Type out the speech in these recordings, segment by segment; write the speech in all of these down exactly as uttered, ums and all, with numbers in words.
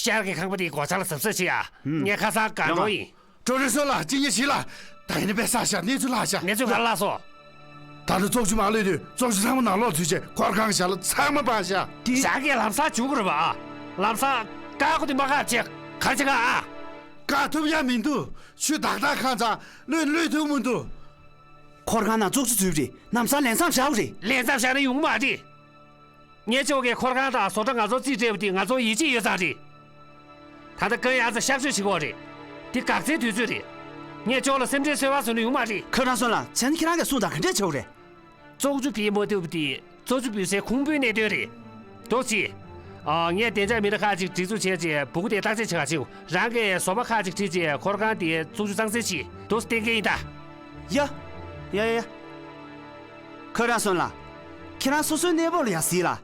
བསྐྱར་གྱི་ཁང་པ་དེའི་སྒོ་ཆ་ལ་གཟབ་གཟབ་བྱེད་ཡ། ངས་ཁ་སང་སྒང་དྲོ་ཡིན། ཀྲོ་རེ་སོ་ལགས། གཅིན་སྙི་ཞིག་ལ། ད་ཡིན་ན་པས་ས་ཤ་གནས་ཚུལ་ལྷག་ཤ། གནས་ཚུལ་ག་རེ་ལྷག་སོང་། ད་ནི་བཙོག་ཆུ་མ་གློད་དུས་བཙོག་ཆུ་ཚང་མ་ནང་ལོགས་འཛུལ་བྱས་འཁོར་ཁང་བཞག་ལ་ཚང་མ་སྤང་ཤ། དེ་ཞག་གི་ལམ་སང་བྱུང་དགོས་རེད་པ། ལམ་སང་བཀག་དགོས་དུས་མ་བཀག་བྱས་ག་རེ་བྱེད་ག་ཨ། བཀག་ཐུབ་ཡ་མི་འདུག་ཆུ་བདག་བདག་ཁང་ཚང་གློད་གློད་ཐུབ་མི་འདུག་འཁོར་ཁང་ནང་བཙོག་ཆུ་འཛུལ་བ་རེད། ལམ་སང་ལས་མཚམས་བཞག་དགོས་རེད། ལས་མཚམས་བཞག་ན་ཡོང་གི་མ་རེད། ངའི་ཅོག་གིས་འཁོར་ཁང་དང་བཟོ་གྲྭ་ང་ཚོར་རྩིས་སྤྲད་པ་དེ་ང་ཚོར་ཡིད་ཆེས་ཡོད་ཙང་རེད། ད་ལྟ་ཀན་ཡང་ཚ་གཤག་བཅོས་བྱེད་དགོས་རེད། དེ་འགག་རྩའི་དུས་ཚོད་རེད། ངས་ཅོག་ལ་སེམས་ཁྲལ་བཟོས་པ་བཟོས་ན་ཡོང་མ་རེད། ཁ་རང་སོང་ལ་བྱས་ན་ཁྱེད་རང་གིས་གསུངས་དང་ག་འདྲས་བྱེད་དགོས་རེད། བཙོག་ཆུ་ཕྱིས་མ་ཐུབ་པ་དེ་བཙོག་ཆུ་ཕྱིས་སའི་ཁུང་བུའི་གནད་དོན་རེད། འདུག་སེ། ཨ། ངས་བདེ་འཇགས་མི་སྣ་ཁག་ཅིག་སྒྲིག་འཛུགས་བྱས་རྗེས་སྦུ་གུ་དེ་བརྟག་དཔྱད་བྱེད་ག་ཕྱིན། རང་གིས་བཟོ་པ་ཁག་ཅིག་ཁྲིད་རྗེས་འཁོར་ཁང་དེའི་བཙོག་ཆུ་གཙང་སེལ་བྱེད། འདུག་སེ་གཏན་འཁེལ་ཡིན་ད། ཡ། ཡ་ཡ་ཡ། ཁ་རང་སོང་ལ། ཁྱེད་རང་སོ་སོའི་གནས་བབ་ལ་ཡ་གཟིགས་ལ།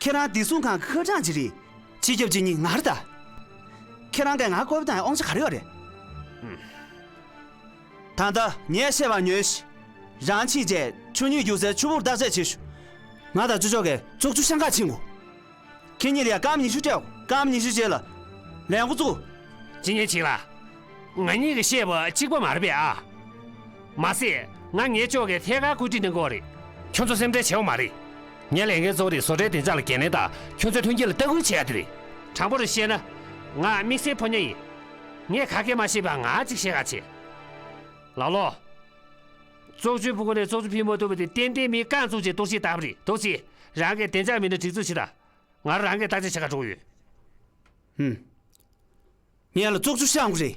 ཁྱེད་རང་བདེ་སྲུང་ཁང་གི་ཁ་གྲངས་ཅིག་རེད། སྤྱི་ཁྱབ་གཅིག་གཉིས་ང་རེད་ད། ཁྱེད་རང་གིས་ང་བསྐོ་བ་བཏང་ཡ་དབང་ཆ་ག་རེ་ཡོད་རེད། ད་ལྟ་ངས་བཤད་པ་ཉོན་ཞིག་རང་ཕྱིན་རྗེས་ཆུ་སྙིགས་རྒྱུག་སའི་ཆུ་བུར་བརྟག་དཔྱད་བྱེད་ཤོག་ང་དང་ཅོ་ཅོ་གིས་བཙོག་ཆུ་ཤང་ཀ་ཕྱིན་གོ། ཁྱེད་གཉིས་ལ་ཡ་སྐར་མ་ཉི་ཤུ་སྤྲད་དགོས། སྐར་མ་ཉི་ཤུ་རྗེས་ལ་ལས་འགོ་བཙུགས། ཇི་སྙེད་ཅིག་ལ། ང་གཉིས་ཀྱིས་བཤད་པ་གཅིག་པ་མ་རེད་པས་ཨ། མ་ཟད་ང་ངའི་ཅོག་གིས་ཐད་ཀར་བཀོད་སྒྲིག་གནང་གི་ཡོད་རེད། ཁྱོད་ཚོ་སེམས་ཁྲལ་བྱེད་དགོས་མ་རེད། ངའི་ལས་འགན་གཙོ་བོ་དེ་བཟོ་གྲྭའི་བདེ་འཇགས་ལ་འགན་ལེན་དང་ཁྱོད་ཚོའི་ཐོན་སྐྱེད་ལ་ལྟ་སྐུལ་བྱེད་ཡ་དེ་རེད། དྲང་པོ་རེ་བཤད་ན། ང་དམིགས་བསལ་ཕོ་ཉ་ཡིན། ངས་ག་གེ་མ་ཤེས་པ་ང་གཅིག་བཤད་ག་བྱེད། ལགས་ལོ། བཙོག་ཆུའི་སྦུ་གུ་ནས་བཙོག་ཆུ་ཕྱིས་མ་ཐུབ་པ་དེ་ཏན་ཏན་མི་རྐང་བཙུགས་བྱས་གཏོར་བཤིག་བཏང་བ་རེད། འདུག་སེ། རང་གིས་བདེ་འཇགས་མི་སྣ་སྒྲིག་འཛུགས་བྱེད་དང་། ང་རང་གིས་བརྟག་དཔྱད་བྱེད་ག་འགྲོ་གི་ཡོད། ཧུམ། ངས་ལ་བཙོག་ཆུ་བཤང་དགོས་རེད།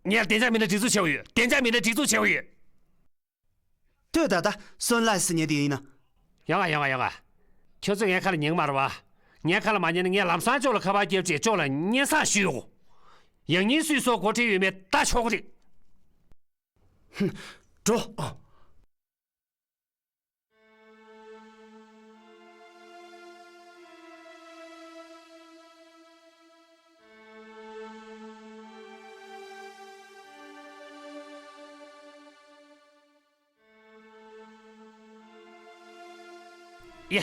ངས་ལ་བདེ་འཇགས་མི་སྣ་སྒྲིག་འཛུགས་བྱེད་དགོས་ཡོད། བདེ་འཇགས་མི་སྣ་སྒྲིག་འཛུགས་བྱེད་དགོས་ཡོད། ལྟོས་ད་ད་སོན་ལ་སི་ཉེ་དེ་ཡིན་ན། ཡོང་ང་ཡོང་ང་ཡོང་ང་། ཁྱོད་ཚོས་ངའི་ཁ་ལ་ཉན་གི་མ་རེད་པ། ངའི་ཁ་ལ་མ་ཉན་ན་ངས་ལམ་སང་ཅོག་ལ་ཁ་པར་བརྒྱབ་བྱས་ཅོག་ལ་སྙན་སེང་ཞུས་ཡོང་གོ། ཡང་སྙིང་སུས་སོགས་འགོ་ཁྲིད་ཡོད་མེད་ལྟ་ཆོག་གི་རེད། ཧུམ། འགྲོ། ཨ། ཡ།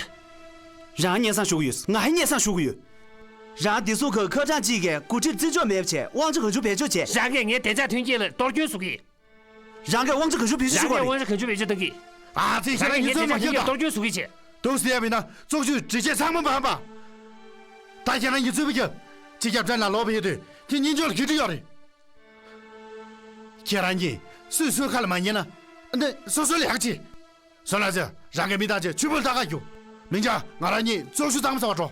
རང་སྙན་སེང་ཞུ་གི་ཡོད། ང་ཡང་སྙན་སེང་ཞུ་གི་ཡོད། རང་བདེ་སྲུང་ཁང་ཁ་གྲངས་གཅིག་གི་འགོ་ཁྲིད་རྩིས་འཇོག་མེད་པ་བྱས་དབང་ཆ་གང་བྱུང་བེད་སྤྱོད་བྱས། རང་གིས་ངའི་བདེ་འཇགས་མཐུན་རྐྱེན་ལ་གཏོར་སྐྱོན་བཟོ་གི། རང་གིས་དབང་ཆ་གང་བྱུང་བེད་སྤྱོད་བྱེད་དགོས་རེད། རང་གིས་དབང་ཆ་གང་བྱུང་བེད་སྤྱོད་གཏོང་གི། ཨ་ཙི་ཁྱེད་རང་ཉིད་ཚོད་མ་རྒྱག་ད། གཏོར་སྐྱོན་བཟོ་གི་བྱས། འདུག་སེ་ཡ་མིན་ན་བཙོག་ཆུའི་སྒྲིག་ཆས་ཚང་མ་འབག་འབག་ད་ཁྱེད་རང་ཉིད་ཚོད་མ་རྒྱག་སྤྱི་ཁྱབ་བཀྲ་ནང་ལོག་པ་ཡོད་དུས་ཁྱེད་གཉིས་འཇོག་ལ་གུས་བཀུར་ཡོད་རེད། ཁྱེད་རང་གཉིས་སུས་སུའི་ཁ་ལ་མ་ཉན་ན། འདི་སོ་སོའི་ལས་ཀ་བྱེད། སོ་ལ་ཟེར་རང་གི་མི་དང་བཅས་ཆུ་བུར་ལྟ་ག་རྒྱུག་མིང་ཆ་ང་རང་གཉིས་བཙོག་ཆུ་གཙང་མ་བཟོ་བ་འགྲོ།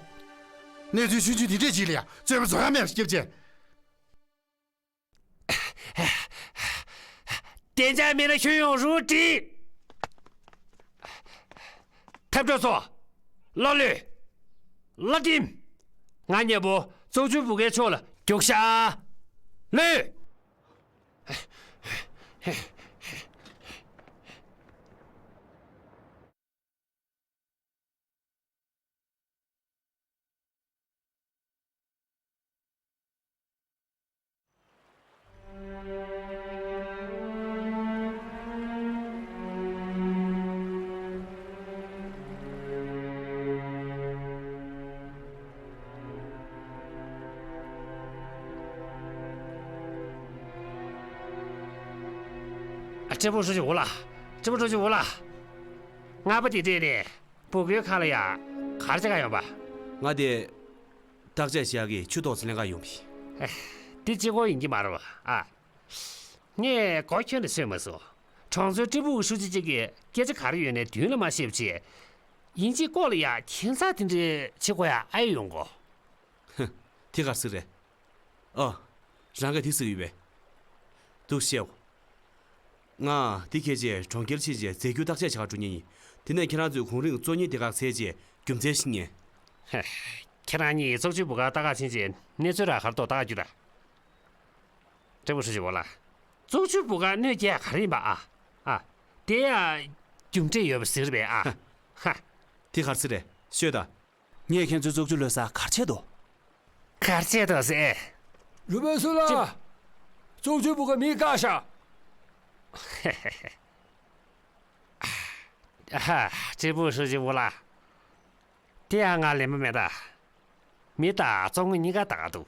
གནས་ཚུལ་ཆུང་ཆུང་དེ་འདྲས་ཅིག་ལ་ཡང་རྩོད་པ་བཟོ་ཡ་མེད་པ་སྐྱབས་རྗེ། བདེ་འཇགས་མི་སྣ་ཤོད་ཡོང་རུ་བྲིས། འཐབ་གྲོགས་ཚོ། བློ་ལུས། བློ་སྒྲིམ། ང་མཉམ་པོ་བཙོག་ཆུའི་སྦུ་གའི་ཕྱོགས་ལ་རྒྱུགས་ཤག་ལུས། ཨ། ཀྲི་པུའུ་ཧྲུའུ་ཅི་འོ་ལགས། ཀྲི་པུའུ་ཧྲུའུ་ཅི་འོ་ལགས། སྔ་པོ་དེ་འདྲས་ནས་སྦུ་གུའི་ཁ་ལ་ཡ་ག་རེ་བྱེད་ག་ཡོང་པ། ང་དེ་བརྟག་དཔྱད་བྱེད་ཡག་གི་ཆུ་ཐོག་ཙམ་ལེན་ག་ཡོང་པ་ཡིན། ཨེ། འདི་གཅིག་པོ་ཡིན་གྱི་མ་རེད་པ། ཨ། ངས་མགོ་ཁྱོན་ནས་ཚོད་མ་སོང་། གྲོང་ཚོའི་ཀྲི་པུའུ་ཧྲུའུ་ཅི་གཅིག་གིས་སྐད་ཆ་ག་རེ་ཡོད་ནའི་མདུན་ལ་མ་བཤད་པ་བྱས། ཡིན་གཅིག་ལྐོག་ལ་ཡ་ཁྱད་མཚར་དེ་འདྲས་བྱེད་དགོས་ཡ་ཨེ་ཡོང་གོ། ཧུ། དེ་ག་རེ་ཟེར་རེད། ཨ། རང་གིས་དེ་ཟེར་གྱི་ཡོད་པས། འདུག་བཤད་འོ། ང་དེ་ཁྱེད་ཅག་གྲོང་ཁྱེར་ཕྱིན་རྗེས་རྫས་འགྱུར་བརྟག་དཔྱད་བྱེད་གར་འགྲོ་མཁན་ཡིན། དེ་ནས་ཁྱེད་རང་ཚོས་གོང་རིམ་བཙོག་ཉེས་དེ་ག་བཙལ་རྗེས་རྒྱུ་མཚན་ཤེས་ཉན། ཧེ། ཁྱེད་རང་གཉིས་བཙོག་ཆུའི་སྦུ་ག་ལྟ་ག་ཕྱིན་རྗེས་གནས་ཚུལ་ར་ག་རེ་འདུག་ལྟ་ག་རྒྱུགས་དང་། ཀྲི་པུའུ་ཧྲུའུ་ཅི་འོ་ལགས། བཙོག་ཆུའི་སྦུ་གར་གནོད་སྐྱེལ་ཡ་ག་རེ་ཡིན་པ་ཨ། ཨ། དེ་ཡ་རྒྱུ་འབྲས་ཡོད་པ་ཟེར་བས་ཨ། ཧ། དེ་ག་རེ་ཟེར་རེད་ཤོད་དང་། ངས་ཁྱེད་ཚོའི་བཙོག་ཆུ་གློད་ས་ག་རེ་བྱས་འདུག་ག་རེ་བྱས་འདུག་ཟེར། རུ་པན་སུ་ལ། ཅི། བཙོག་ཆུའི་སྦུ་གར་མི་བཀག་ཤག་ཧ། ཀྲི་པུའུ་ཧྲུའུ་ཅི་འོ་ལགས། དེ་ཡང་ང་ལེན་པ་མེད་ད། མི་དང་བཙོག་དངོས་གཉིས་ཀ་ལྟ་ག་འདུག་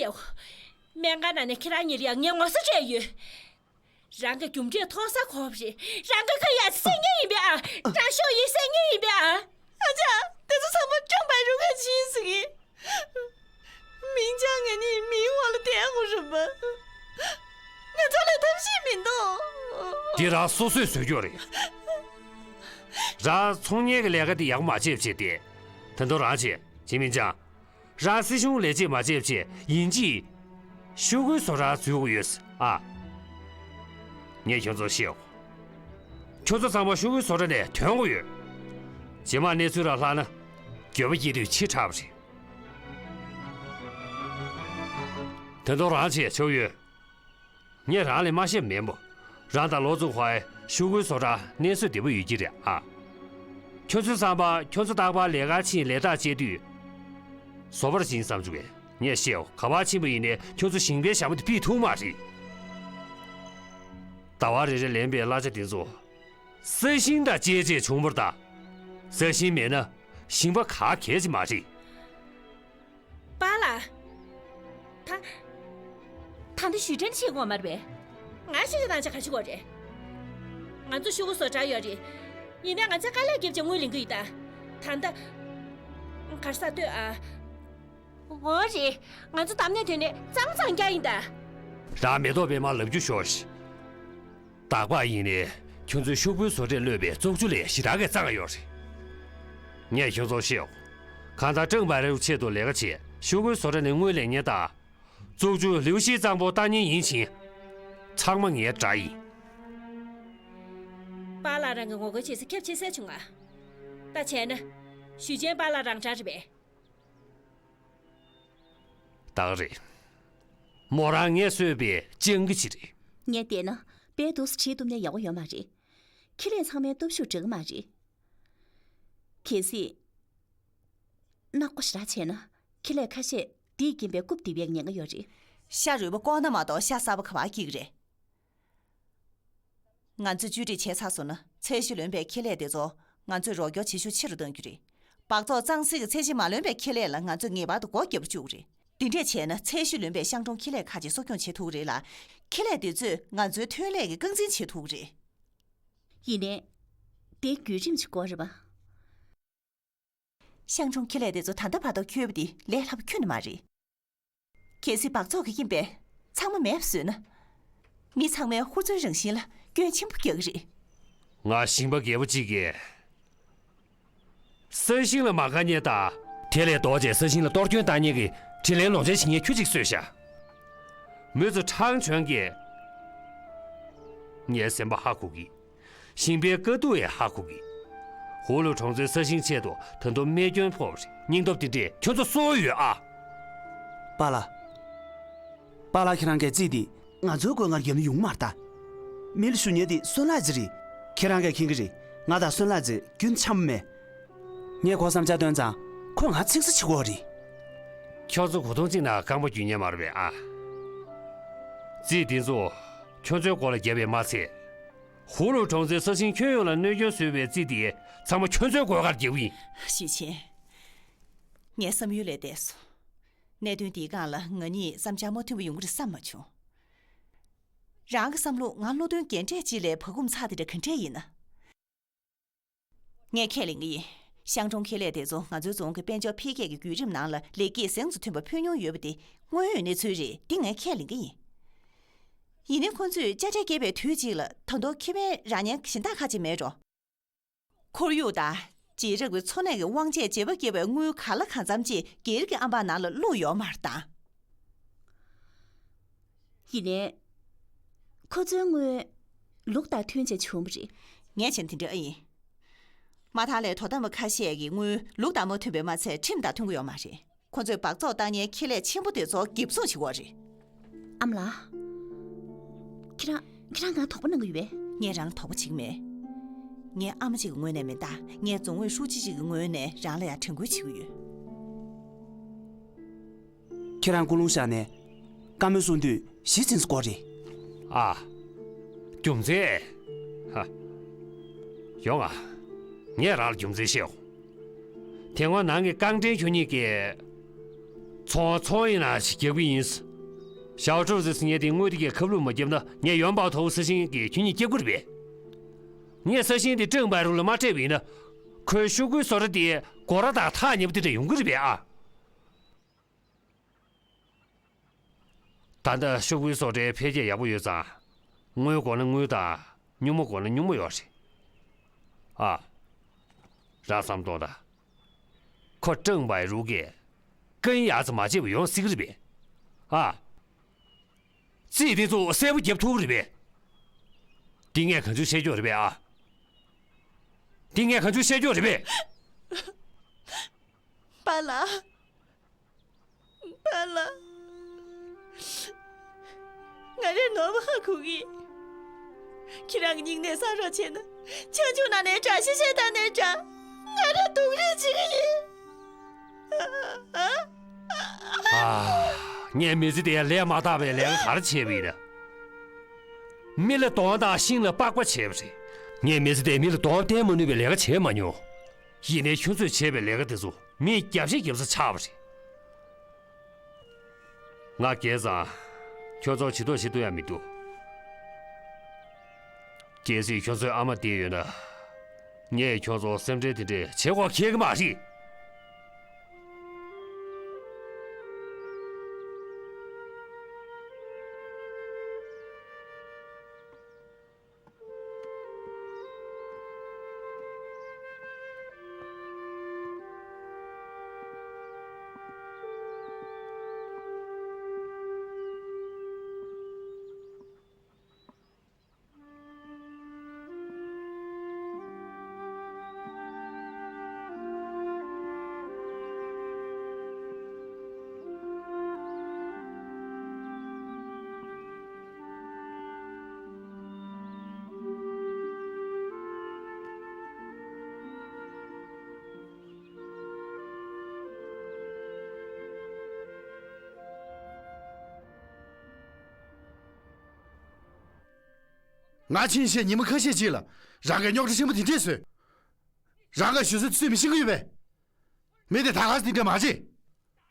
ཤེའོ། སྨན་ཁང་ནང་ནས་ཁྱེད་རང་གཉིས་ལ་ཡང་ངས་ངོ་ཚ་སྤྲད་ཡོད། རང་གི་རྒྱུ་འབྲས་མཐོང་ས་གོ་བ་རེད། རང་གི་ཁ་ཡ་སེ་ངེས་ཡིན་པས་ཨ། རང་ཤོག་ཡིན་སེ་ངེས་ཡིན་པས་ཨ། ཨ་ཅག་དེ་ཚོ་ཚང་མ་ཀྲང་པའི་རུ་ཁ་ཕྱིན་ཟིག་ཡིན། མིང་ཅང་ངེད་གཉིས་མིང་འོག་ལ་བསྡད་དགོས་རེད་པ། ང་ཚོ་ལ་ཐབས་ཤེས་མི་འདུག་འདི་རང་སོ་སོས་བཟོས་རྒྱུ་རེད། རང་ཚོང་གཉེར་གྱི་ལས་ཀ་དེ་ཡག་པོ་མ་བྱས་བྱས་ཏེ། ད་དུང་རང་བྱས་ཇི་མིན་ཅང་། རང་སྲིད་གཞུང་ལས་བྱེད་མ་བྱས་བྱས་ཡིན་གཅིག་ཤོག་གུའི་བཟོ་གྲྭ་འཛུལ་དགོས་ཡོད་ཨ། ངས་ཁྱོད་ཚོར་བཤད་འོ། ཁྱོད་ཚོ་ཚང་མ་ཤོག་གུའི་བཟོ་གྲྭ་ནས་ཐོན་དགོས་ཡོད། རྗེས་མ་གནས་ཚུལ་ར་ལྷག་ན་འགྱོད་པ་སྐྱེ་དུས་ཕྱི་དྲགས་པ་རེད། དེ་ཚོ་རང་བྱས་ཆོག་ཡོད། ངས་རང་ལ་མ་བཤད་མེད་མོ། རང་དང་ལོ་ཙུང་ཧྭའི་ཤོག་གུའི་བཟོ་གྲྭ་གནས་ཚུལ་བདེ་པོ་ཡོད་ཀྱི་རེད་ཨ། ཁྱོད་ཚོའི་བསམ་པ་ཁྱོད་ཚོ་རྟག་པར་ལས་ཀར་ཕྱིན་ལས་ཐག་བཅད་དུས། བཟོ་པར་ཕྱིན་བསམ་བྱུང་བས་ངས་བཤད་འོ། ག་པར་ཕྱིན་པ་ཡིན་ནའི་ཁྱོད་ཚོ་ཞིང་པའི་ཞྭ་མོ་དེ་ཕུད་ཐུབ་མ་རེད། ཟླ་བ་རེ་རེ་ལེན་པའི་གླ་ཆ་དེ་ཚོ། ས་ཞིང་དང་བཅས་བཅས་བྱུང་བར་གདའ། ས་ཞིང་མེད་ན་ཞིང་པ་ག་གལ་ཅིག་མ་རེད། པཱ་ལགས། ད། ད་ལྟ་ཞུས་དྲན་བྱེད་དགོས་མ་རེད་པས། ང་ཤེས་བྱ་དང་ཆ་ག་ཞིག་དགོས་རེད། ང་ཚོ་ཤོག་གུ་བཟོ་གྲྭ་ཡོད་རེད། ཡིན་ནའི་ང་ཚོས་དཀའ་ལས་བརྒྱབ་བྱས་དངུལ་ལེན་གི་ཡོད་ད། ད་ལྟ། གར་ས་ལྟོས་ཨ། འོ་རེད། ང་ཚོ་འདམ་ནས་ཐོན་ནས་གཙང་གཙང་རྒྱག་ཡིན་ད། རང་མེ་ཏོག་པད་མ་ལབ་རྒྱུ་ཤོག་ཤིག། ད་ག་ཡིན་ནའི་ཁྱོད་ཚོའི་ཤོག་བུའི་བཟོ་གྲྭས་གློད་པའི་བཙོག་ཆུ་ལས་ཞེ་དྲག་གི་གཙང་ཡོད་རེད། ངས་ཁྱོད་ཚོར་བཤད་འོ། གང་ལྟར་ཀྲང་པའེ་རའུ་ཆེད་དུ་ལས་ཀ་བྱས་ཤོག་གུའི་བཟོ་གྲྭ་ནས་དངུལ་ལེན་མཁན་དང་། བཙོག་ཆུ་ལིའུ་ཤིའི་གཙང་པོ་ལྟ་མཁན་ཡིན་ཕྱིན། ཚང་མ་ངའི་དགྲ་ཡིན། པཱ་ལགས་རང་གི་ངོ་རྒོལ་བྱེད་ས་ཁྱབ་ཆེ་ས་བྱུང་ང་། ད་བྱས་ན། ཞུས་ཅན་པཱ་ལགས་རང་འདྲ་རེད་པས། ད་ག་རེད། མོ་རང་ངས་གསོས་པའི་སྤྱང་ཀི་ཅིག་རེད། ངས་བལྟས་ན་དཔེ་འདུག་སེ་བྲིས་གཏུབ་ནས་ཡག་པོ་ཡོད་མ་རེད། ཁེ་ལས་ཚང་མའི་སྟོབས་ཤུགས་འདྲ་གི་མ་རེད། གལ་སྲིད། ནག་པོ་ཞེ་དྲག་བྱས་ན་ཁེ་ལས་ཁ་ཤས་འདིས་རྐྱེན་པས་རྐུབ་རྡིབ་པའི་ཉེན་ཁ་ཡོད་རེད། ཤ་རུས་པ་བཀོག་ན་མ་གཏོགས་ཤ་གསར་པ་ག་པར་སྐྱེ་གི་རེད། ང་ཚོས་བཅོས་སྒྲིག་བྱས་ཚར་སོང་ན་ཚད་གཞི་ལོན་པའི་ཁེ་ལས་དེ་ཚོ་ང་ཚོས་རོགས་སྐྱོར་བྱེད་ཤུགས་ཆེ་རུ་གཏོང་རྒྱུ་རེད། སྦགས་བཙོག་གཙང་སེལ་གྱི་ཚད་གཞི་མ་ལོན་པའི་ཁེ་ལས་ལ་ང་ཚོས་ངེས་པར་དུ་སྒོ་བརྒྱབ་རུ་བཅུག་གི་རེད། དེ་འདྲས་བྱས་ན་ཚད་གཞི་ལོན་པའི་ཤང་གྲོང་ཁེ་ལས་ཁག་ཅིག་གསོ་སྐྱོང་བྱེད་ཐུབ་ཀྱི་རེད་ལ། ཁེ་ལས་དེ་ཚོས་ང་ཚོའི་ཐོན་ལས་ཀྱི་རྐང་འཛིན་བྱེད་ཐུབ་ཀྱི་རེད། ཡིན་ནའི། དེ་བརྒྱུད་རིམ་ཅིག་དགོས་རེད་པ། ཤང་གྲོང་ཁེ་ལས་དེ་ཚོ་ད་ལྟ་བར་དུ་འཁྱོལ་བ་དེ་ལས་སླ་པོ་ཁྱོན་ནས་མ་རེད། གལ་སྲིད་སྦགས་བཙོག་གི་རྐྱེན་པས་ཚང་མ་མེད་པ་བཟོས་ན། མི་ཚང་མའི་ཧུར་བརྩོན་རང་བཞིན་ལ་སྐྱོན་ཆེན་པོ་རྒྱག་གི་རེད། ང་ཞིང་པ་རྒད་པོ་གཅིག་གིས་ས་ཞིང་ལ་མ་དགའ་མཁན་དང་། དེ་ལས་ལྡོག་བྱས་ས་ཞིང་ལ་གཏོར་སྐྱོན་བཏང་མཁན་གྱི་དྲིན་ལན་ལོག་འཇལ་བྱེད་མཁན་ཁྱུ་གཅིག་གསོས་ཤག་མི་ཚོ་ཁྲང་ཆོན་གྱིས་ངའི་སེམས་པ་ཧ་གོ་གི། ཞིང་པའི་དཀའ་སྡུག་ཡང་ཧ་གོ་གི། ཧུའུ་ལུའུ་གྲོང་ཚོའི་ས་ཞིང་ཆེད་དུ་ད་དུང་རྨས་སྐྱོན་ཕོག་པ་རེད། སྙིང་སྟོབས་དེ་འདྲས་ཁྱོད་ཚོ་གསོ་ཡོད་ཨ། པཱ་ལགས། པཱ་ལགས་ཁྱེད་རང་གིས་རྩིས་དེ་ང་ཚོའི་དགོས་ངར་བརྒྱབ་ན་ཡོང་མ་རེད་ད། མི་ལ་ཞུ་མཁན་དེ་སོན་ལག་ཅིག་རེད། ཁྱེད་རང་གིས་མཁྱེན་གྱི་རེད། ང་དང་སོན་ལག་ཅིག་རྒྱུན་ཆགས་མ་མེད། ངས་ཁོ་བསམ་འཆར་བཏོན་ཙང་ཁོས་ང་ཚིག་གསོ་བྱེད་ཀྱི་ཡོད་རེད། ཁྱོད་ཚོ་གོ་ཐོང་གཅིག་ནང་རྐང་པ་རྒྱུག་མཁན་མ་རེད་པས་ཨ། རྩིས་དེ་ཚོ་ཁྱོད་ཚོའི་མགོ་ལ་བརྒྱབ་པས་མ་ཚད། ཧུའུ་ལུའུ་གྲོང་ཚོའི་ས་ཞིང་ཁྱོན་ཡོངས་ལ་གནོད་སྐྱོན་བཟོས་པའི་རྩིས་དེ་ཚང་མ་ཁྱོད་ཚོའི་མགོ་ཁར་རྒྱག་གི་ཡིན། ཞུས་ཆེན། ངའི་བསམ་ཡུལ་ལས་འདས་སོང་། གནད་དོན་འདིའི་སྒང་ལ་ང་གཉིས་བསམ་འཆར་མ་མཐུན་པ་ཡོང་གི་རེད་བསམ་མ་བྱུང་། རང་གི་བསམ་བློ་ང་བློ་འདོན་རྒན་གྲས་ཅིག་ལས་བག་འཁུམས་ཚ་དེ་འདྲ་ག་འདྲས་ཡིན་ན། ངས་ཁས་ལེན་གྱི་ཡིན། ཤང་གྲོང་ཁེ་ལས་དེ་ཚོ་ང་ཚོའི་རྫོང་གི་དཔལ་འབྱོར་འཕེལ་རྒྱས་ཀྱི་བརྒྱུད་རིམ་ནང་ལ་ལེགས་སྐྱེས་གཟེངས་སུ་ཐོན་པ་ཕུལ་མྱོང་ཡོད་པ་དེ་དངོས་ཡོད་གནས་ཚུལ་རེད། འདི་ངས་ཁས་ལེན་གྱི་ཡིན། ཡིན་ནའི་ཁོ་ཚོས་དཔྱ་ཁྲལ་བཀལ་བའི་དུས་གཅིག་ལ་ད་དུང་ཁེ་ཕན་རག་མཁན་གཞན་དག་ཁ་ཅིག་མེད་འགྲོ། ཁོར་ཡུག་དང་། བྱེ་བྲག་གི་འཚོ་གནས་ཀྱི་དབང་ཆས་བརྗེ་པོ་བརྒྱབ་པའི་དངུལ་གང་ལ་གང་འཚམ་ཅིག་སྒེར་གྱི་ཨམ་བག་ནང་ལ་བླུགས་ཡོད་མ་རེད་ད། ཡིན་ནའི། ཁོ་ཚོའི་དངུལ་ལུགས་དང་མཐུན་བྱས་བྱུང་བ་རེད། ངས་བྱས་ན་དེ་འདྲ་ཨེ་ཡིན། མ་མཐའ་ལས་དོ་དམ་པ་ཁ་ཤས་ཀྱི་དངུལ་ལུགས་དང་མ་མཐུན་པས་མ་ཚད་ཁྲིམས་དང་མཐུན་གྱི་ཡོད་མ་རེད། ཁོ་ཚོས་སྦགས་བཙོག་བཏང་མཁན་ཁེ་ལས་ཆེན་པོ་དེ་ཚོ་འགེབས་སྲུང་བྱེད་ཀྱི་ཡོད་རེད། ཨ་མ་ལགས། ཁྱེད་རང་ཁྱེད་རང་ང་དོགས་པ་གནང་གི་ཡོད་པས། ངས་རང་ལ་དོགས་པ་བྱེད་ཀྱི་མེད། ངའི་ཨ་མ་གཅིག་གི་ངོས་ནས་མིན་ད། ངའི་རྫོང་ཨུའི་ཧྲུའུ་ཅི་གཅིག་གི་ངོས་ནས་རང་ལ་ཡང་དྲན་སྐུལ་བྱེད་ཀྱི་ཡོད། ཁྱེད་རང་ཀུན་སློང་བཞག་ནས་བཀའ་མོལ་གསུང་དུས་གཞི་འཛིན་ས་དགོས་རེད། ཨ། རྒྱུ་མཚན། ཧ། ཡོང་ང་། ངས་རང་ལ་རྒྱུ་མཚན་བཤད་འོང་། དེ་སྔོན་ནང་གི་རྐང་འདྲེན་ཁྱོད་གཉིས་ཀྱིས། ཚོང་ཚོང་ཡིན་ན་ཞིག་རྒྱག་གི་ཡིན། ཞའོ་ཀྲོའུ་ཟེར་ངས་དེ་དངུལ་དེ་གས་ཁབ་ལུགས་མ་བརྒྱབ་ན་ངས་ཡོན་པའོ་ཐོའུ་ས་ཞིང་གི་ཁྱོད་གཉིས་སྐྱེ་དགུ་རེད་པས། ངས་ས་ཞིང་དེ་ཀྲེང་བའི་རུ་ལ་མ་སྤྲད་པ་ཡིན་ན། ཁོའི་ཤོག་གུའི་བཟོ་གྲྭ་དེ་སྒོ་ར་དང་ཐག་ཉེ་པོ་དེ་འདྲ་ཡོང་གི་རེད་པས་ཨ། ད་ལྟ་ཤོག་བུའི་བཟོ་གྲྭའི་འཕེལ་རྒྱས་ཡག་པོ་ཡོད་ཙང་། དངུལ་དགོས་ན་དངུལ་དང་། སྨྱུག་མ་དགོས་ན་སྨྱུག་མ་ཡོད་རེད། ཨ། རང་བསམ་གཏོང་དང་། ཁོ་ཀྲང་བའི་རུ་གས་ཀན་ཡག་ཙམ་མ་བྱས་པ་ཡོང་སྲིད་ཀྱི་རེད་པས། ཨ། རྩིས་དེ་ཚོ་གསལ་པོ་བརྒྱབ་ཐུབ་ཀྱི་རེད་པས། འདི་ངས་གང་བྱུང་བཤད་རྒྱུ་རེད་པས་ཨ། འདི་ངས་གང་བྱུང་བཤད་རྒྱུ་རེད་པས། པཱ་ལགས། པཱ་ལགས། ང་རའི་ནོར་བུ་ཧ་གོ་གི། ཁྱེད་རང་གི་སྙིང་ནད་སངས་རོགས་བྱས་ན། ཆང་ཆུང་ནང་ནས་འདྲ་ཤི་ཤི་ད་ནས་འདྲ། ང་ར་སྡུག་རུས་བྱེད་གི་ཡིན། ཨ། ངས་མི་ཚེ་འདིར་ལས་མ་དག་པའི་ལས་ཀ་ག་རེ་བྱས་པ་ཡིན་ན། མི་ལ་གདོང་དང་ཤིང་ལ་པགས་པ་བྱས་པ་རེད། ངས་མི་ཚེ་འདིར་མི་ལ་གདོང་བསྟན་མ་ནུས་པའི་ལས་ཀ་བྱས་མ་མྱོང་། ཡིན་ནའི་ཁྱོད་ཚོས་བྱས་པའི་ལས་ཀ་དེ་ཚོ། མི་རྒྱབ་ཤ་རྒྱབ་ས་ཆགས་པ་རེད། ང་རྒས་ཙང་། ཁྱོད་ཚོར་བྱེད་ཐུབ་བྱེད་ཐུབ་ཡ་མི་འདུག། གལ་སྲིད་ཁྱོད་ཚོའི་ཨ་མ་བསྡད་ཡོད་ན། ངས་ཁྱོད་ཚོར་སེམས་ཁྲལ་དེ་འདྲས་བྱེད་དགོས་ཁེལ་གི་མ་རེད། ང་ཕྱིན་ཆད་ཉི་མ་ཁ་ཤས་ཤིག་ལ་རང་གིས་རྙོག་དྲ་ཆེན་པོ་དེ་འདྲས་བཟོས། རང་གིས་ཞུ་ས་སུས་མི་ཤེས་ཀྱི་ཡོད་པས། མི་དེ་ད་ག་སེ་དེ་འདྲས་མ་བྱེད།